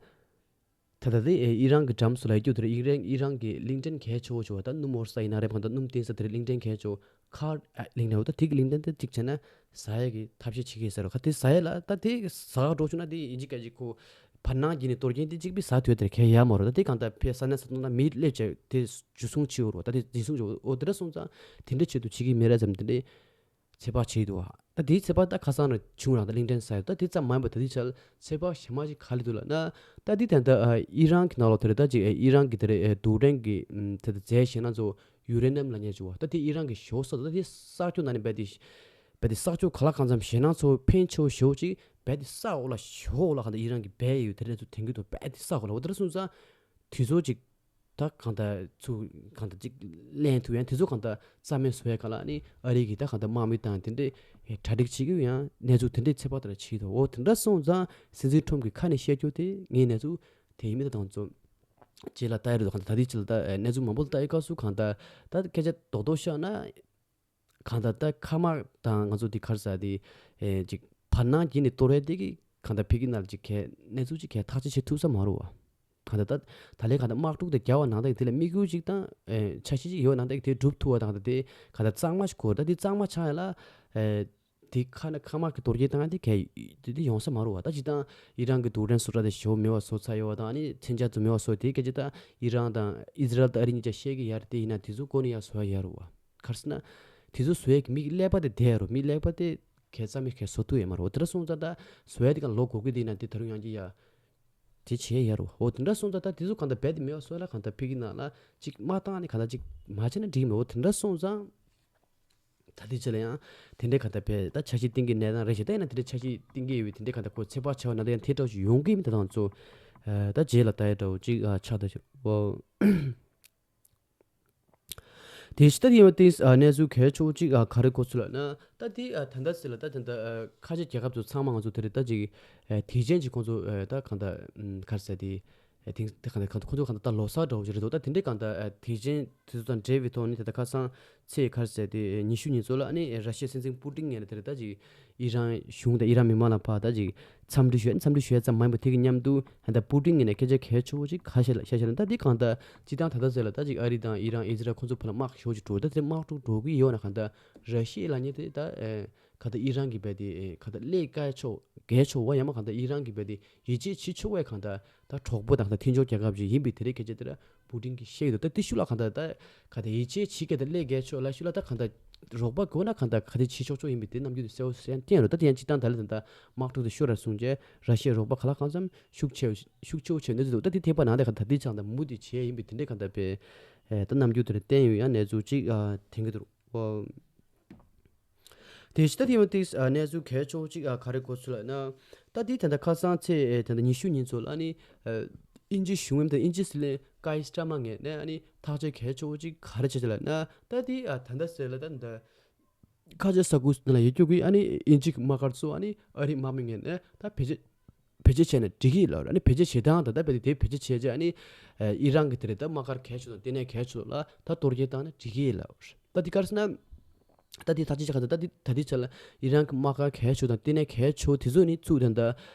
ད་ལྟ་དེ་ཨི་རན་གྱི་འགྲམ་སུ་ལ་ཡོད་རྒྱུ་དེར་ཨི་རན་ཨི་རན་གྱི་གླིང་ཕྲན་གལ་ཆེ་བོ་ཆེ་བ་ད་སྣུམ་འོར་ས་ཡིན་ན་རེད། གང་ལྟར་སྣུམ་བཏིང་ས་དེར་གླིང་ཕྲན་གལ་ཆེ་བོ་ཁར་ཨ་གླིང་ཕྲན་འོ་ད་དེ་གི་གླིང་ཕྲན་དེ་གཅིག་བྱས་ན་ཟ་ཡ་གི་ཐབས་ཤེས་བྱེད་ཀྱི་ཟེར་རོ། ཁ་དེ་ཟ་ཡ་ལ་ད་དེ་ཟ་ག་འགྲོ་བྱུང་ན་དེ་ཡིན་གཅིག་ག་གཅིག་ཁོ་བར་སྣང་བརྒྱུད་ནས་གཏོར་སྐྱོན་དེ་གཅིག་པུ་ཟ་ཐུབ་ཡ་དེར་གལ་ཡ་མ་རོ། ད་དེ་གང་ལྟར་ཕེ་ས་ན་ས་སྟོང་ན་མི་སླེབས་བྱས་དེ་འཇུ་བཟུང་བྱེད་འོ་རོ། ད་དེ་འཛིན་བཟུང་བྱེད་འོ་དེ་འདྲ་སོང་ཙང་དེ་འདྲ་ཆེད་དུ་བྱེད་ཀྱི་མེད་ར་ཙམ་དེ་འདྲའི། ཚོད་དཔག་བྱས་འདུག་ད་དེའི་ཚོད་དཔག་ད་ཁ་སང་ར་བྱུང་རང་ད་གླིང་ཕྲན་ས་ཡོད། ད་དེ་ཙམ་མ་ཡིན་པ་ད་དེ་ཆ་ལ་ཚོད་དཔག་གཞན་མ་ཞིག་ག་ལེ་འདུག་ལབ་ན། ད་དེ་ད་ལྟ་ཨི་རན་གྱི་ནང་ལོགས་དེ་རེད། ད་ཅིག་ཨི་རན་གྱི་དེ་རེད་རྡུལ་ཕྲན་གྱི་དེ་ད་རྫས་ཞེད་སྣང་ཚོ་ཡུ་རེ་ནམ་ལབ་མཁན་ཅིག་བ། ད་དེ་ཨི་རན་གྱི་ཞོ་ས་ད་དེ་གསར་འགྱུར་ནང་ནས་རྦད་དེ་རྦད་དེ་གསར་འགྱུར་ག་ལ་གང་འཚམ་ཞེད་སྣང་ཚོ་ཕན་ཆེ་བོ་ཞེ་བོ་ཅིག་རྦད་དེ་ས་འོག་ལ་ཞོ་འོག་ལ་གང་ད་ཨི་རན་གྱི་སྦས་ཡོད་དེ་རེད་ཚོ་དེང་གི་དུ་རྦད་དེ་ས་འོག་ལ་འོ་དེ་ར་སོང་ཙང་དེ་ཚོ་ཅིག་ད་གང་ལྟར་ཚུར་གང་ལྟར་ཅིག་ལེན་ཐུབ་ཡང་དེ་ཚོ་གང་ལྟར་རྩ་མེད་བཟོ་ཡ་ག་ལ་ནི་ཨ་རི་གི་ད་གང་ལྟར་དམག་མི་དང་དེ་འདྲས་གྲ་སྒྲིག་བྱེད་ཀྱི་ཡང་གནས་ཚུལ་དེ་འདྲས་ཚོད་དཔག་ལྟར་བྱེད་དོ། འོ་དེ་འདྲ་སོང་ཙང་སྲིད་འཛིན་ཁྲོམ་གྱི་ཁ་ནས་བཤད་རྒྱུ་དེ་ངའི་གནས་ཚུལ་དེ་ཡིན་མིན་ད་དང་ཚོ་རྗེས་ལ་ལྟ་ཡ་རེད་དོ། གང་ལྟར་ད་དེ་ཅི་ལ་ད་གནས་ཚུལ་མང་པོ་ལ་ལྟ་ཡི་སྐབས་སུ་གང་ལྟར་ད་སྐད་ཆ་རྡོག་རྡོག་བཤད་ན། གང་ལྟར་ད་མཁའ་དམག་དང་ང་ཚོ་འདི་ག་རེ་ཟེར་དེ་ཨེ་ཅིག་བར་སྣང་བརྒྱུད་ནས་གཏོར་ཡས་དེ་གི་གང་ལྟར་ཕ་གི་ནང་ཅིག་གས་གནས་ཚུལ་ཅིག་གས་ཐག་གཅོད་བྱེད་ཐུབ་ས་མ་རེད་བ། གང་ལྟར་ད་ད་ལན་གང་ལྟར་དམག་འཁྲུག་དེ་རྒྱག་པ་ནང་ད་དེ་ལ་དམིགས་ཡུལ་ཅིག་དང་ཨེ་འཆར་གཞི་ཅིག་ཡོད་ནང་ད་དེ་སྒྲུབ་ཐུབ་པ་དང་ད་དེ་གང་ལྟར་གཙང་མ་ཞིག་དགོས་རེད། ད་དེ་གཙང་མ་ཆགས་ཡ་ལ་ཨེ་དེ་ཁ་ན་མཁའ་དམག་གི་གཏོར་རྒྱག་བཏང་ཡ་དེ་གས་དེ་དེ་ཡོང་ས་མ་རེད་བ། ད་ཅི་དང་ཨི་རན་གི་རྡུལ་ཕྲན་བཟོ་གྲྭ་དེ་ཞེ་པོ་མེད་པ་བཟོ་ཚར་ཡོད་བ་དང་ཨ་ནི་མཚོན་ཆ་ཚོ་མེད་པ་བཟོ་དེ་སྐད་ཆ་ད་ཨི་རན་དང་ཨི་ཟི་རལ་དང་ཨ་རི་གཉིས་ཆ་བཤད་ཀྱི་ཡ་རེད། དེ་ཡིན་ན་དེ་ཚོ་ཀོ་ནི་ཡ་བཟོ་ཡ་ཡ་རེད་བ། ག་རེ་ཟེར་ན། དེ་ཚོ་བཟོ་ཡས་ཀྱི་མི་ཀླད་པ་དེ་བསྡད་ཡ་རོ། མི་ཀླད་པ་དེ་གས་རྩ་མེད་གས་བཟོ་ཐུབ་ཡ་མ་རོ། དེ་འདྲ་སོང་ཙང་ད་བཟོ་ཡ་དེ་ག་ལོ་འགོར་གི་དེ་ན་དེ་ད་རུང་ཡང་གི་ཡ། དེ་བྱེད་ཡ་རོ། འོ་དེ་འདྲ་སོང་ཙང་ད་དེ་ཚོ་གང་ལྟར་རྦད་དེ་མེད་པ་བཟོ་ཡ་ལ་གང་ལྟར་ཕ་གི་ནང་ལ་ཅིག་མ་བཏང་ནས་གང་ལྟར་ཅིག་མ་བྱས་ན་འགྲིག་མེད། འོ་དེ་འདྲ་སོང་ཙང་ད་དེ་ཅི་ལ་ཡང་དེ་འདྲའི་གང་ལྟར་བས་ད་འཆར་གཞི་བཏིང་གི་གནས་སྟངས་རེད་ཤག་ད་ཡིན་ན་དེ་འདྲའི་འཆར་གཞི་བཏིང་གི་ཡོད་པའི་དེ་འདྲའི་གང་ལྟར་ཁོ་ཚོད་དཔག་བྱས་པ་ན་ད་ཡང་དེ་འདྲ་ཞིག་ཡོང་གི་མིན་ད་དང་ཚོ། ད་རྗེས་ལ་ད་ཡ་འདྲ་བོ་ཅིག་ཆགས་ད་ཤག་འོ། དེ་ཕྱི་ལྟ་དེ་ཡང་ཏིས་གནས་ཚུལ་གལ་ཆེ་བོ་གཅིག་ག་རེ་གོ་ཚུལ་ལ་ན་ད་དེ་ད་ལྟ་ཟེར་ལ་ད་ད་ལྟ་ཁ་ཆེ་རྒྱལ་ཁབ་ཚོ་ཚང་མ་ང་ཚོ་དེ་རེད་ད་ཅིག་དེ་ཅན་གྱི་ཁོང་ཚོ་ད་གང་ལྟར་ག་རེ་ཟེར་དེ་དེང་དེ་གང་ལྟར་ཁོང་ཚོ་གང་ལྟར་ད་ལོ་གསར་འདྲ་བོ་ཅིག་རེད་འདུག་ད་དེ་འདྲའི་གང་ལྟར་དེ་ཅན་དེ་ཚོ་དང་འབྲེལ་བའི་ཐོག་ནས་ད་ལྟ་ཁ་སང་ཚེས་ག་རེ་ཟེར་དེ་ཉི་ཤུ་ཉིན་ཚོ་ལ་ཨ་ནི་ར་ཤི་ཡའི་སྲིད་འཛིན་པུ་ཏིན་ངོས་ནས་དེ་རེད་ད་ཅིག་ཨི་རན་གཞུང་དང་ཨི་རན་མི་མང་ལ་ཕར་ད་ཅིག་འཚམས་འདྲི་ཞུ་ཡ། འཚམས་འདྲི་ཞུ་ཡ་ཙམ་མ་ཡིན་པར་དེ་གི་མཉམ་དུ་ད་ལྟ་པུ་ཏིན་གྱི་ནས་སྐད་ཆ་གལ་ཆེ་བོ་ཅིག་ཁ་ཤས་ལ་ཤ་ཤ་ལ་ད་འདི་གང་ལྟར་སྤྱིར་བཏང་ད་ལྟ་ཟེར་ལ་ད་ཅིག་ཨ་རི་དང་ཨི་རན་ཨི་ཛི་རལ་ཁོང་ཚོ་བར་ལ་དམག་ཞེ་བོ་ཅིག་འགྲོ། ད་དེ་དམག་འཁྲུག་འགྲོ་གི་ཡོད་ན་གང་ལྟར་ར་ཤི་ཡ་ལབ་མཁན་དེ་ད་ཨེ་གང་ལྟར་ཨི་རན་གྱི་རྦད་དེ་ཨེ་གང་ལྟར་སླད་གལ་ཆེ་གལ་ཆེ་བ་ཡང་མ་གང་ལྟར་ཨི་རན་གྱི་རྦད་དེ་ཡིད་ཆེས་བྱེད་ཆོག་པའི་གང་ལྟར་ད་གྲོགས་པོ་དང་གང་ལྟར་མཐུན་ཕྱོགས་རྒྱལ་ཁབ་ཅིག་ཡིན་པའི་དེ་རིང་སྐད་ཆ་དེ་ལ་པུ་ཏིན་གྱིས་བཤད་ཡོད་འདུག་ད་དེ་ཤུལ་ལ་གང་ལྟར་ད་གང་ལྟར་ཡིད་ཆེས་བྱེད་མཁན་དེ་སླད་གལ་ཆེ་ལ་ཤུལ་ལ་ད་གང་ལྟར་རོགས་པ་དགོས་ན་གང་ལྟར་ག་དེ་བྱེད་ཆོག་ཆོག་ཡིན་པའི་དེ་རྣམ་འགྱུར་དེ་གསལ་པོ་གསལ་བསྟན་ཡོད་རེད། ད་དེ་ཡང་སྤྱིར་བཏང་ད་ལས་ད་ལྟ་དམག་འཁྲུག་དེ་ཤོར་ར་སོང་རྗེས་ར་ཤི་ཡའི་རོགས་པ་ག་ལ་གང་འཚམ་ཤུགས་ཆེ་ཤུགས་ཆེ་བོ་ཆེ་གནས་ཚུལ་འདུག་ད་དེ་ཐེག་པ་ནང་དེ་གང་ལྟར་དེ་ཅང་ད་མུ་མཐུད་བྱས་ཡིན་པའི་དེ་འདྲའི་གང་ལྟར་པའི་ད་རྣམ་འགྱུར་དེ་འདྲ་བསྟན་ཡོད་ཡང་གནས་ཚུལ་ཅིག་ཐོན་གྱི་འདུག་ཨོ། དེ་ཕྱི་ད་དེ་ཡང་ཏིག་གནས་ཚུལ་གལ་ཆེ་བོ་གཅིག་ག་རེ་གོ་ཚུལ་ལབ་ན། ད་དེ་ད་ལྟ་ཁ་སང་ཚེས་ད་ལྟ་ཉི་ཤུ་ཉིན་ཚོ་ལ་ནི་དབྱིན་ཇི་གཞུང་ངམ་དང་དབྱིན་ཇི་སྲིད་བློན་ཀའི་སི་ཊར་མ་ངོས་ནས་ཨ་ནི་ཐག་གཅོད་གལ་ཆེ་བོ་གཅིག་ག་རེ་བྱས་ལབ་ན། ད་དེ་ད་ལྟ་ཟེར་ལ་ད་ད་ཁ་ཆེ་ས་ཁུལ་ནང་ལ་ཡོད་རྒྱུ་གི་ཨ་ནི་དབྱིན་ཇི་གི་དམག་སྒར་ཚོ་ཨ་ནི་ཨ་རིའི་དམག་མི་ངོས་ནས་ད་བེད་སྤྱོད་བེད་སྤྱོད་བྱས་ན་འགྲིག་གི་ལབ་རེད། ཨ་ནི་བེད་སྤྱོད་བྱེད་སྟངས་ད་ལྟ་བེད་དེ་བེད་སྤྱོད་བྱས་རྗེས་ཨ་ནི་ཨི་རན་གྱི་དེ་རེད་ད་དམག་སྒར་གལ་ཆེ་དང་ལྟེ་གནས་གལ་ཆེ་ལ་ད་གཏོར་སྐྱོན་བཏང་ན་འགྲིག་གི་ལབ་རེད། ད་དེ་ག་རེ་ཟེར་ན། ད་དེ་ཐག་གཅོད་བྱ་ག་ད་ད་དེ་ད་དེ་ཆ་ལ་ཨི་རན་གྱི་དམག་སྒར་གལ་ཆེ་དང་ལྟེ་གནས་གལ་ཆེ་དེ་ཚོ་ནི་ཚུགས་དང་ད་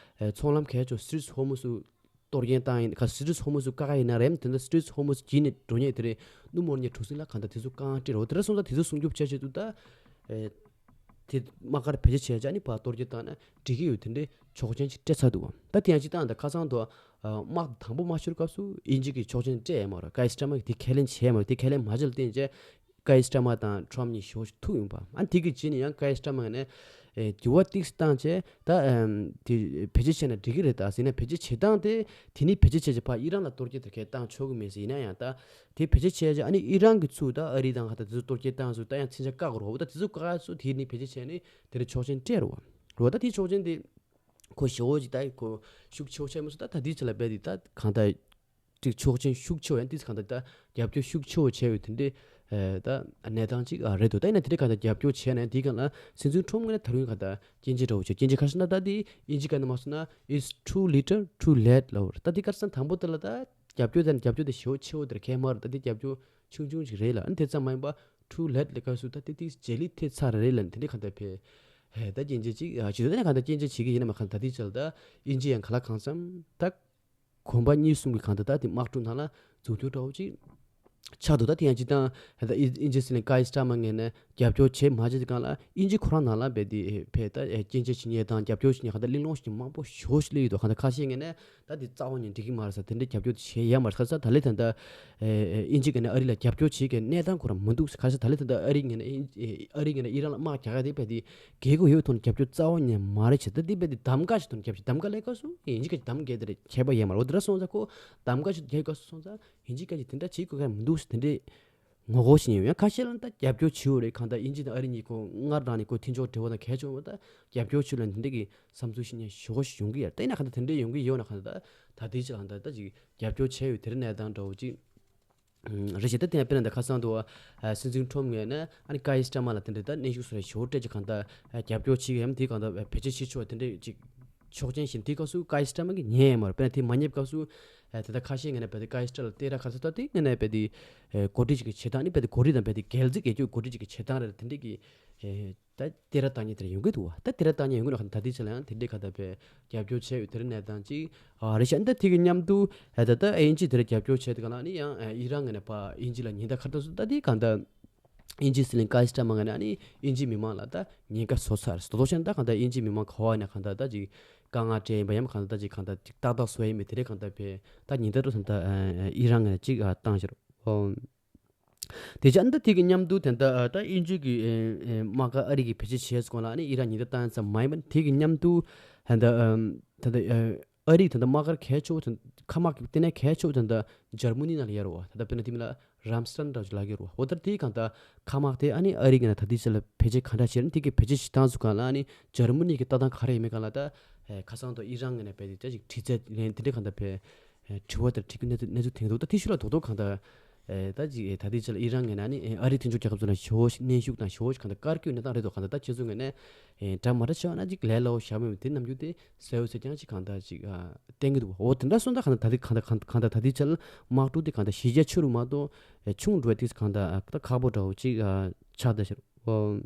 ཚོང་ལམ་གལ་ཆེ་སི་ཊེཊ་ཧོར་མུ་སུ་གཏོར་སྐྱོན་བཏང་ཡིན་ག་སི་ཊེཊ་ཧོར་མུ་སུ་བཀག་ཡིན་ན་རེམ་དེ་ད་སི་ཊེཊ་ཧོར་མུ་སུ་བརྒྱུད་ནས་འགྲོ་མཁན་དེ་རེད། སྣུམ་འོར་མཁན་གྲུ་གཟིངས་ལ་གང་ད་དེ་ཚོ་རྐང་སྤྲད་རོགས་དེ་ར་སོང་ད་དེ་ཚོ་སྲུང་སྐྱོབ་བྱ་ཆེད་དུ་ད། དེ་དམག་སྒར་བེད་སྤྱོད་བྱས་བྱས་ནི་ཕར་གཏོར་སྐྱོན་བཏང་ན་འགྲིག་གི་ཡོད་དེ་འདྲའི་ཆོག་མཆན་ཅིག་སྤྲད་ཚར་འདུག་ད་དེ་ཡང་ཅིག་བཏང་ད་ཁ་སང་དུ་དམག་དང་པོ་མ་ཤོར་སྐབས་སུ་དབྱིན་ཇི་གིས་ཆོག་མཆན་སྤྲད་ཡ་མ་རེད། ཀའི་སི་ཊར་མ་གིས་དེ་ཁས་ལེན་བྱས་མ་རེད། དེ་ཁས་ལེན་མ་བྱས་ལ་བརྟེན་བྱས་ཀའི་སི་ཊར་མ་དང་ཊམ་ཕ་གཉིས་ཞེ་པོ་ཅིག་ཐུག་ཡོང་པ། ཨ་དེ་གི་རྗེས་ནས་ཡང་ཀའི་སི་ཊར་མ་ནས་འགྱུར་བ་ཏོག་ཙམ་བཏང་བྱས་ད་དེ་བེད་སྤྱོད་བྱས་ན་འགྲིག་གི་རེད། ད་ཟེར་ན་བེད་སྤྱོད་བྱེད་སྟངས་དེ་དེ་ནི་བེད་སྤྱོད་བྱས་བྱས་ཕར་ཨི་རན་ལ་གཏོར་སྐྱོན་དེ་གས་བཏང་ཆོག་གི་མེད་ཟེར། ཡིན་ན་ཡང་ད། དེ་བེད་སྤྱོད་བྱས་རྗེས་ཨ་ནི་ཨི་རན་གྱི་ཚུགས་ད་ཨ་རི་དང་ཧ་ད་དེ་ཚོ་གཏོར་སྐྱོན་བཏང་སོང་། ད་ཡང་མཚོན་ཆ་བཀག་དགོས་རེད། འོ་ད་དེ་ཚོ་བཀག་སོང་། དེ་ནི་བེད་སྤྱོད་བྱས་ནི་དེ་ནི་ཆོག་མཆན་སྤྲད་རོགས། རོགས་ད་དེ་ཆོག་མཆན་དེ་ཁོ་ཞེ་བོ་ཅིག་ད་ཁོ་ཤུགས་ཆེ་བོ་བྱས་མ་སོང་། ད་ད་དེའི་ཆ་ལ་རྦད་དེ་ད་གང་ད་ཅིག་ཆོག་མཆན་ཤུགས་ཆེ་བོ་ཡང་དེ་གང་ད་ད་རྒྱབ་སྐྱོར་ཤུགས་ཆེ་བོ་བྱས་ཡོད་དེ་འདྲའི་ད་གནས་སྟངས་ཅིག་རེད་འདུག་ད་ཡིན་ན་དེ་འདྲའི་གང་ད་རྒྱབ་སྐྱོར་བྱས་ན་དེའི་སྒང་ལ་སྲིད་འཛིན་ཊམ་ཕ་ངོས་ནས་ད་རུང་གང་ད་སྐྱོན་བརྗོད་འདྲ་བོ་བྱས། སྐྱོན་བརྗོད་ག་རེ་ཟེར་ན་ད་དེ་དབྱིན་ཇི་སྒང་ནས་མ་སོང་ན། It's too little, too late ལབ་རེད། ད་དེ་ག་རེ་ཟེར་ན་དང་པོ་དེ་ལ་ད། རྒྱབ་སྐྱོར་དང་རྒྱབ་སྐྱོར་དེ་ཞེ་པོ་ཆེ་བོ་དེར་ཁེལ་མ་རེད། ད་དེ་རྒྱབ་སྐྱོར་ཆུང་ཆུང་ཞིག་རེད་ལ། ཨ་ནི་དེ་ཙམ་མ་ཡིན་པ་ཊུ་ལེཊ་ལབ་སྐབས་སུ་ད་དེ་དེ་རྗེས་ལུས་ཐེབས་ཚར་རེད་ལ། དེ་འདྲའི་གང་ལྟར་བས་ཧེ་ད་སྐྱོན་བརྗོད་ཅིག་ཨ་བྱེད་དུས་ད་ནི་གང་ལྟར་སྐྱོན་བརྗོད་བྱེད་ཀྱི་ཡིན་ན་མ་གང་ལྟར་དེ་ཆ་ལ་ད་དབྱིན་ཇི་ཡང་ག་ལ་གང་འཚམ་ད་གོམ་པ་གཉིས་གསུམ་གྱི་གང་ལྟར་ད་དེ་དམག་འཁྲུག་ནང་ལ་འཛུལ་རྒྱུ་འདྲ་བོ་ཅིག་ཆགས་འདུག་ད་དེ་ཡང་སྤྱིར་བཏང་ཧེ་ད་དབྱིན་ཇི་སྲིད་བློན་ཀའི་སི་ཊར་མ་ངོས་ནས་རྒྱབ་སྐྱོར་བྱེད་མ་བྱེད་ཀྱི་སྒང་ལ་དབྱིན་ཇི་ཁོ་རང་ནང་ལ་རྦད་དེ་ཕེ་ད་སྐྱོན་བརྗོད་བྱེད་མཁན་དང་རྒྱབ་སྐྱོར་བྱེད་མཁན་གང་ལྟར་གླེང་སློང་བྱེད་མཁན་མང་པོ་ཞེ་པོ་ཞིག་སླེབས་ཡོད་འདུག་གང་ལྟར་ཁ་ཤས་ངོས་ནས། ད་འདི་རྩ་བ་ནས་འགྲིག་གི་མ་རེད་ཟེར། དེ་འདྲའི་རྒྱབ་སྐྱོར་དེ་བྱས་ཡ་མ་རེད། ཁ་སང་ད་ལས་ད་ལྟ་ཨེ་ཨེ་དབྱིན་ཇི་ག་ནས་ཨ་རི་ལ་རྒྱབ་སྐྱོར་བྱེད་མཁན་གནས་སྟངས་ཁོ་རང་མི་འདུག་ཟེར། ཁ་སང་ད་ལས་ད་ལྟ་ཨ་རི་ངོས་ནས་ཨ་རི་ངོས་ནས་ཨི་རན་ལ་དམག་རྒྱག་ཡ་དེ་རྦད་དེ་རྒྱལ་ཁབ་ཡོད་ཐོག་ནས་རྒྱབ་སྐྱོར་རྩ་བ་ནས་མ་རེད་བྱས། ད་འདི་རྦད་དེ་གདམ་ག་ཞིག་ཐོག་ནས་རྒྱབ་ཞིག་གདམ་ག་ལས་ཀ་སུ་དབྱིན་ཇི་ག་ཞིག་གདམ་ག་དེ་རེད་ཁྱད་པར་ཡོད་མ་རེད། འོ་དེ་འདྲ་སོང་ཙང་ཁོ་གདམ་ག་ཞིག་རྒྱབ་ཀ་སུ་སོང་ཙང་དབྱིན་ཇི་ག་ཞིག་དེ་འདྲ་བྱེད་དགོས་ཀ་མི་འདུག་ཟེར། དེ་འདྲའི་ངོ་རྒོལ་ཞིག་ཡོད། ཁ་ཤས་ལ་ད་རྒྱབ་སྐྱོར་བྱེད་འོ་རེད། གང་ལྟར་དབྱིན་ཇི་དང་ཨ་རི་གཉིས་ཁོ་སྔར་རང་ནས་ཁོ་མཐུན་ཕྱོགས་འབྲེལ་བ་དང་གལ་ཆེ་བ་ད་རྒྱབ་སྐྱོར་བྱེད་ལ་འདི་འདྲ་གི་བསམ་ཚུལ་ཞིག་ཉན་ཞོག་ཞིག་ཡོང་གི་ཡ། ད་ཡིན་ན་གང་ལྟར་དེ་འདྲ་ཡོང་གི་ཡོད་ན་གང་ལྟར་ད་དེའི་ཕྱིར་གང་ལྟར་ད་ཅིག་རྒྱབ་སྐྱོར་བྱས་ཡོད་དེ་རིང་གནས་སྟངས་འདྲ་བོ་ཅིག་རེད་ཤག་ད་དེ་ཡང་དཔེར་ན་ད་ཁ་སང་དུ་སྲིད་འཛིན་ཁྲོམ་ངོས་ནས་ཨ་ནི་ཀའི་སི་ཊར་མ་ལ་དེ་འདྲ་ད་གནོན་ཤུགས་སོགས་ཞེ་པོ་སྤྲད་ཀྱི་གང་ལྟར་རྒྱབ་སྐྱོར་བྱེད་ཀྱི་ཡ་དེ་གང་ལྟར་བེད་སྤྱོད་བྱེད་ཆོག་དེ་འདྲ་ཅིག་ཆོག་མཆན་བཞིན་དེའི་སྐབས་སུ་ཀའི་སི་ཊར་མ་གིས་ཉན་ཡོད་མ་རེད། དཔེར་ན་དེ་མ་ཉན་སྐབས་སུ་ཨ་དེ་ལྟར་ཁ་ཤས་ངོས་ནས་རྦད་དེ་ཀའི་སི་ཊར་ལ་སྟེར་ར་ཁ་ཚ་ད་དེ་ངོས་ནས་རྦད་དེ་ཨ་གོ་སྒྲིག་ཅིག་གི་བྱེད་སྟངས་ནི་རྦད་དེ་གོ་སྒྲིག་དང་རྦད་དེ་སྒལ་ཚིགས་སྒལ་སྐྱོ་གོ་སྒྲིག་ཅིག་གི་བྱེད་སྟངས་རེད། དེ་འདྲ་གི་ཨེ་ད་སྟེར་ར་བཏང་མཁན་དེ་འདྲ་ཡོང་གི་འདུག་བ། ད་སྟེར་ར་བཏང་མཁན་ཡོང་གི་འདུག་ད་དེའི་ཕྱིར་ལ་ཡང་དེ་འདྲའི་ཁ་ད་རྦད་རྒྱབ་སྐྱོར་བྱས་ཡོད་དེ་རིང་གནས་སྟངས་ཅིག་ཨ་རེད་ཤག་ད་དེ་གི་མཉམ་དུ་ཨ་ད་ད་དབྱིན་ཇི་དེ་འདྲ་རྒྱབ་སྐྱོར་བྱས་དེ་ག་ལ་ནི་ཡང་ཨ་ཨི་རན་ངོས་ནས་ཕར་དབྱིན་ཇི་ལ་ཉེན་བརྡ་ག་རེ་བཏང་སོང་། ད་དེ་གང་ལྟར་དབྱིན་ཇིའི་སྲིད་བློན་ཀའི་སི་ཊར་མ་ངོས་ནས་ཨ་ནི་དབྱིན་ཇིའི་མི་མང་ལ་ད་ཉེན་ཁ་བཟོ་ཚར་རེད། དོ་དོ་ཤན་ད་གང་ལྟར་དབྱིན་ཇིའི་མི་མང་ག་བ་ཡིན་ན་གང་ལྟར་ད་ཅིག་དཀའ་ངལ་འཕྲད་ཡིན་པ་ཡང་གང་ལྟར་ད་ཅིག་གང་ལྟར་ཅིག་ཏག་ཏག་བཟོ་ཡ་ཡིན་པའི་དེ་འདྲའི་གང་ལྟར་བས་ད་ཉེན་བརྡ་འདྲ་བོ་ད་ད་ཨི་རན་ངོས་ནས་ཅིག་ཨ་བཏང་ཤག་རོ། དེ་ཅང་ད་དེ་གི་མཉམ་དུ་དེ་འདྲ་ཨ་ད་དབྱིན་ཇི་གི་ཨེ་ཨེ་དམག་སྒར་ཨ་རི་གིས་བེད་སྤྱོད་བྱས་སོང་ལ་ཨ་ནི་ཨི་རན་ཉེན་བརྡ་བཏང་ཙམ་མ་ཡིན་པ་དེ་གི་མཉམ་དུ་ད་ད་ཨམ་ད་ད་ཨ་ཨ་རི་ད་ད་དམག་སྒར་གལ་ཆེ་བོ་དེ་མཁའ་དམག་གི་ལྟེ་གནས་གལ་ཆེ་བོ་དེ་འདྲ་འཇར་མ་ནི་ནང་ལ་ཡོད་རེད་བ། ད་ད་དཔེར་ན་དེ་མིན་ལ་རམ་སི་ཊན་འདྲ་བོ་ཅིག་ལབ་ཀྱི་ཡོད་རེད་བ། འོ་ད་དེ་གང་ལྟར་མཁའ་དམག་དེ་ཨ་ནི་ཨ་རི་གིས་ན་ད་དེ་ཅི་ལ་བེད་སྤྱོད་གང་འདྲ་བྱས་ན་དེ་གི་བེད་སྤྱོད་བྱེད་སྟངས་སུ་གང་ལ་ཨ་ནི་འཇར་མ་ནི་གི་ལྟ་སྟངས་ག་རེ་ཡིན་མིན་གང་ལ་ད་ཨེ་ཁ་སང་དུ་ཨི་རན་ངོས་ནས་བེད་དེ་ཅིག་དྲི་རྩད་ལེན་དེ་འདྲ་གང་ལྟར་བེད། ཨེ་དྲི་བ་དེར་དྲི་རྒྱུ་གནས་ཚུལ་གནས་ཚུལ་ཐོན་འདུག་ད་དེ་ཤུལ་ལ་རྡོག་རྡོག་གང་ལྟར་ཨེ་ད་ཅིག་ཨེ་ད་དེ་ཅི་ལ་ཨི་རན་ངོས་ནས་ཨ་ནི་ཨེ་ཨ་རིའི་མཐུན་ཕྱོགས་རྒྱལ་ཁབ་ཚོ་ལ་ཞེ་པོ་ཞིག་གནོན་ཤུགས་དང་ཞེ་པོ་ཞིག་གང་ལྟར་བཀར་བཀོད་གནས་སྟངས་རེད་འདུག་གང་ལྟར་ད་ཁྱེད་ཚོ་ངོས་ནས་ཨེ་འདྲ་མ་འདྲ་བྱས་པ་ན་ཅིག་ལས་སླ་བོ་བཞག་མེད་པ་དེ་རྣམ་འགྱུར་དེ་གསལ་པོ་གསལ་རྐྱང་ཅིག་གང་ལྟར་ཅིག་ཨ་བསྟན་གྱི་འདུག་འོ་དེ་འདྲ་སོང་ཙང་གང་ལྟར་གང་ལྟར་གང་ལྟར་གང་ལྟར་ད་དེ་ཅི་ལ་དམག་འཁྲུག་དེ་གང་ལྟར་གཞི་རྒྱ་ཆེ་རུ་མ་གཏོགས་ཨེ་ཆུང་འགྲོ་བ་དེ་གང་ལྟར་ཨ་ད་ཁག་པོ་འདྲ་བོ་ཅིག་ཨ་ཆགས་བསྡད་ཤག་འོ།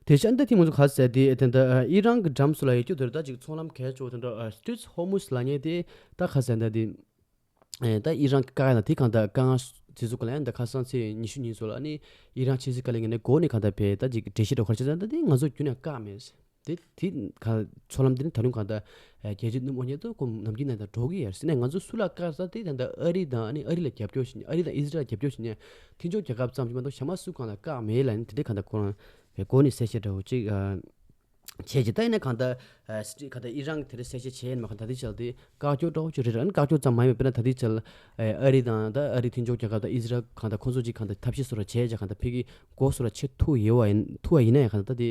དེ་བཞིན་ད་ཐེངས་མང་ཚོ་ག་ཟེར་དེ་དེ་འདྲ་ཨི་རན་གྱི་འགྲམ་སུ་ལ་ཡོད་རྒྱུ་དེར་ད་ཅིག་ཚོང་ལམ་གལ་ཆེ་བོ་དེ་འདྲ་སི་ཊི་རེཊ་ཧོར་མུ་ཛི་ལ་ཉེ་དེ་ད་ག་ཟེར་ད་དེ་ད་ཨི་རན་གྱི་བཀག་ཡ་ན་དེ་གང་ད་དཀའ་ངལ་དེ་ཚོ་ག་ལ་ཡང་ད་ཁ་སང་ཚེས་ཉི་ཤུ་ཉིན་ཚོ་ལ་ནི་ཨི་རན་ཕྱི་སྲིད་བཀའ་བློན་ངོས་ནས་འགོ་ནས་གང་ད་བས་ད་ཅིག་འགྲེལ་བཤད་འགྲོ་གར་བྱེད་ད་ད་དེ་ང་ཚོ་རྒྱུན་ནས་བཀག་མེད། དེ་དེ་ག་ཚོང་ལམ་དེ་ནི་ད་རུང་གང་ལྟར་རྒྱལ་སྤྱིའི་སྣུམ་འོ་བརྙན་ཏོ་ཁོ་ནམ་རྒྱུན་ནང་དང་འགྲོ་གི་ཡོད་ཟེར་ནས་ང་ཚོ་སུ་ལ་བཀག་ས་དེ་ད་ལྟ་ཨ་རི་དང་ཨ་ནི་ཨ་རི་ལ་རྒྱབ་སྐྱོར་བྱེད་མཁན་ཨ་རི་དང་ཨི་ཟི་རལ་རྒྱབ་སྐྱོར་བྱེད་མཁན་མཐུན་ཕྱོགས་རྒྱལ་ཁབ་ཙམ་ཞིག་མ་གཏོགས་གཞན་མ་སུ་གང་ལ་བཀག་མེད་ལ་ནི་དེ་འདྲའི་གང་ལྟར་ཁོ་རང་བའི་སྒོ་ནས་གསལ་བཤད་འདྲ་བོ་ཅིག་བྱས་ཀྱི་ད་ཡིན་ན་གང་ལྟར་སི་ཊི་གང་ལྟར་ཨི་རན་གྱི་དེ་འདྲ་གསལ་བཤད་བྱས་ཡིན་མ་གང་ལྟར་དེ་ཆ་དེ་བཀག་སྐྱོར་འདྲ་བོ་ཅིག་རེད་ར་ནི་བཀག་སྐྱོར་ཙམ་མ་ཡིན་པ་དཔེར་ན་ད་དེ་ཆ་ཨ་རི་དང་ད་ཨ་རི་མཐུན་ཕྱོགས་རྒྱལ་ཁབ་དང་ཨི་ཟི་རལ་གང་ལྟར་ཁོང་ཚོ་ཅིག་གང་ལྟར་ཐབས་ཤེས་སོ་ར་བྱས་ཀྱི་གང་ལྟར་ཕ་གི་སྒོ་སོ་ར་ཕྱེ་ཐུབ་ཡོད་བ་ཡིན་ཐུབ་བ་ཡིན་ན་ཡང་གང་ལྟར་ད་དེ།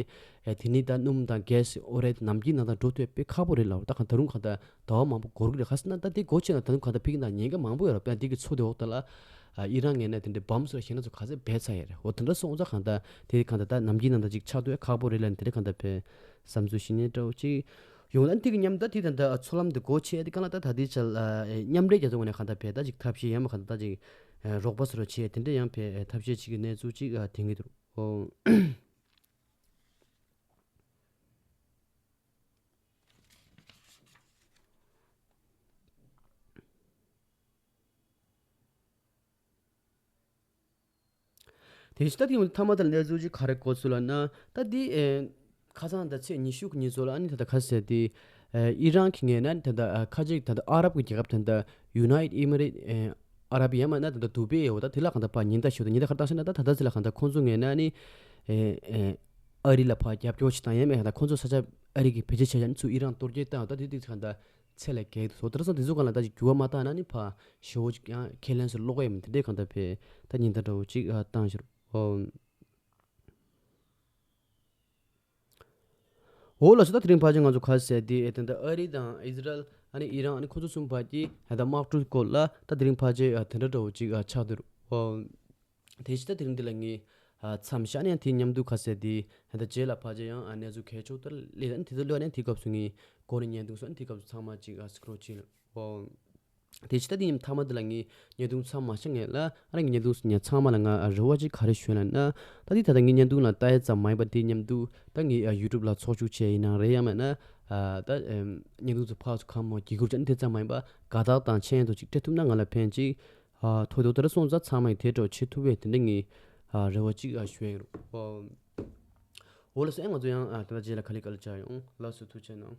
ཨེ་དེ་ནི་ད་སྣུམ་དང་གྷེ་སི་ཨོ་རེད་ནམ་རྒྱུན་ནང་དང་འགྲོ་ཐུབ་པའི་ཁག་པོ་རེད་ལ། ད་གང་ད་རུང་གང་ད་ཟླ་བ་མང་པོ་འགོར་གི་རེད། ག་ཟེར་ན་ད་དེ་སྒོ་ཕྱེ་ན་ད་རུང་གང་ད་ཕ་གི་ནང་ཉེན་ཁ་མང་པོ་ཡོད་རེད། དཔེར་ན་དེ་གི་མཚོ་དེ་འོག་ད་ལ་ཨ་ཨི་རན་ངོས་ནས་དེ་འདྲའི་བམ་སོགས་བཞེངས་ན་ཚོ་ག་ཚད་འབད་ཚར་ཡོད་རེད། འོ་དེ་འདྲ་སོང་ཙང་གང་ད་དེ་གང་ད་ད་ནམ་རྒྱུན་ནང་ད་ཅིག་ཆགས་ཐུབ་ཡ་ཁག་པོ་རེད་ལ། དེ་འདྲ་གང་ད་བས་བསམ་ཚུལ་ཞིག་ནས་འདྲ་བོ་ཅིག་ཡོང་ན་དེ་གི་མཉམ་ད་དེ་ད་ད་མཚོ་ལམ་དེ་སྒོ་ཕྱེ་དེ་གང་ལ་ད་ད་དེ་ཆ་ལ་མཉམ་འབྲེལ་རྒྱལ་ཚོགས་ངོས་ནས་གང་ད་བས་ད་ཅིག་ཐབས་ཤེས་ཡང་མ་གང་ད་ད་ཅིག་རོགས་པ་སོ་ར་བྱེད་དེ་འདྲ་ཡང་བས་ཐབས་ཤེས་ཅིག་གི་གནས་ཚུལ་ཅིག་དེང་གི་འདུག་ཨོ། དེ་བཞིན་ད་དེ་ཡང་མཐའ་མ་དེར་གནས་ཚུལ་ཅིག་ག་རེ་གོ་ཚུལ་ལབ་ན། ད་དེ་ཨེ་ཁ་སང་ད་ཚེས་ཉི་ཤུ་གི་ཉིན་ཚོ་ལ་ཨ་ནི་ད་ལྟ་ག་ཟེར་དེ་ཨེ་ཨི་རན་གྱི་ངོས་ནས་ད་ལྟ་ཨ་ཁ་ཅིག་ད་ལྟ་ཨ་རབ་ཀྱི་རྒྱལ་ཁབ་ད་ལྟ་ཡུ་ནའི་ཊི་ཨི་མི་རེ་ཨེ་ཨ་རབ་ཡང་མིན་ན་ད་ལྟ་དུ་བྷེ་ཡོད་པ་ད་དེ་ལ་གང་ལྟར་ཕར་ཉེན་བརྡ་ཞུ་ད་ཉེན་བརྡ་ག་རེ་བཏང་ཟེར་ན་ད་ད་ལྟ་ཚེ་ལ་གང་ལྟར་ཁོང་ཚོ་ངོས་ནས་ཨ་ནི་ཨེ་ཨེ་ཨ་རི་ལ་ཕར་རྒྱབ་སྐྱོར་ཞིག་བཏང་ཡང་མེད་གང་ལྟར་ཁོང་ཚོ་ས་ཆ་ཨ་རི་གི་བེད་སྤྱོད་བྱས་ཡང་ཚུར་ཨི་རན་གཏོར་སྐྱོན་བཏང་ད་དེ་དེ་གང་ལྟར་ཚད་ལས་བརྒལ་འདུག་སོ། དེ་འདྲ་སོང་དེ་ཚོ་གང་ལ་ད་ཅིག་འགྱུར་བ་མ་བཏང་ན་ནི་ཕར་ཞེ་བོ་ཅིག་ཡང་ཁས་ལེན་སུ་ལོག་ཡ་མི་དེ་འདྲའི་གང་ལྟར་བས་ད་ཉེན་བརྡ་འདྲ་བོ་ཅིག་ཨ་བཏང་ཞིག་རོ། འོ་ལགས་སོ། ད་དེ་རིང་ཕལ་ཆེར་ང་ཚོ་ག་ཟེར་དེ་ཨེ་ད་ལྟ་ཨ་རི་དང་ཨི་ཟི་རལ་ཨ་ནི་ཨི་རན་ཨ་ནི་ཁོ་ཚོ་གསུམ་བར་གྱི་ད་ལྟ་དམག་འཁྲུག་སྐོར་ལ་ད་དེ་རིང་ཕལ་ཆེར་ཨ་དེ་འདྲ་འདྲ་བོ་ཅིག་ཨ་ཆགས་འདུག་རོ། དེ་བཞིན་ད་དེ་རིང་འདི་ལ་ངས་མཚམས་བཞག་ནས་དེ་མཉམ་དུ་ག་ཟེར་དེ་ད་རྗེས་ལ་ཕལ་ཆེར་ཡང་གནས་ཚུལ་གལ་ཆེ་ལྟར་སླེབས་ནས་དེ་ཚོ་སླེབས་ནས་དེ་སྐབས་སུ་ངས་འགོ་ནས་བརྙན་ཐུང་སོགས་དེ་སྐབས་སུ་ཚང་མ་ཅིག་སྐྲོད་ཅིག་ཨོ། དེ་ཕྱི་ད་དེ་མཐའ་མ་དེ་ལ་ངས་བརྙན་ཐུང་ཚང་མ་ཤེས་ངེས་ལ་ཨ་རང་གི་བརྙན་ཐུང་ཉན་ཚང་མ་ལ་ང་རེ་བ་ཅིག་ག་རེ་ཞུས་ན་ན་ད་དེ་ད་ལྟ་ངས་བརྙན་ཐུང་ལ་ལྟ་ཡ་ཙམ་མ་ཡིན་པ་དེ་མཉམ་དུ་ད་ངས་ཡུ་ཊུབ་ལ་ཚོགས་ཞུགས་བྱས་ཡིན་ན་རེད་ཡང་མིན་ན་ད་བརྙན་ཐུང་ཚོ་ཕར་ཚུར་གང་མང་བརྒྱུད་སྐུར་བྱས་ནས་དེ་ཙམ་མ་ཡིན་པ་དགའ་རྟགས་དང་མཆན་དུ་ཅིག་སྤྲད་ཐུབ་ན་ང་ལ་ཕན་ཅིག་ཐོག་ཏུ་དེར་སོང་ཙང་ཚང་མས་དེ་འདྲ་བྱེད་ཐུབ་པའི་དེ་འདྲ་ངས་རེ་བ་ཅིག་ཞུ་ཡ་ཡིན། འོ་ལགས་སོ། ཨེ་ང་ཚོ་ཡང་ད་ལྟ་རྗེས་ལ་ག་ལེ་ག་ལེ་བྱ་ཡོང་། ལགས་སོ། ཐུགས་རྗེ་གནང་།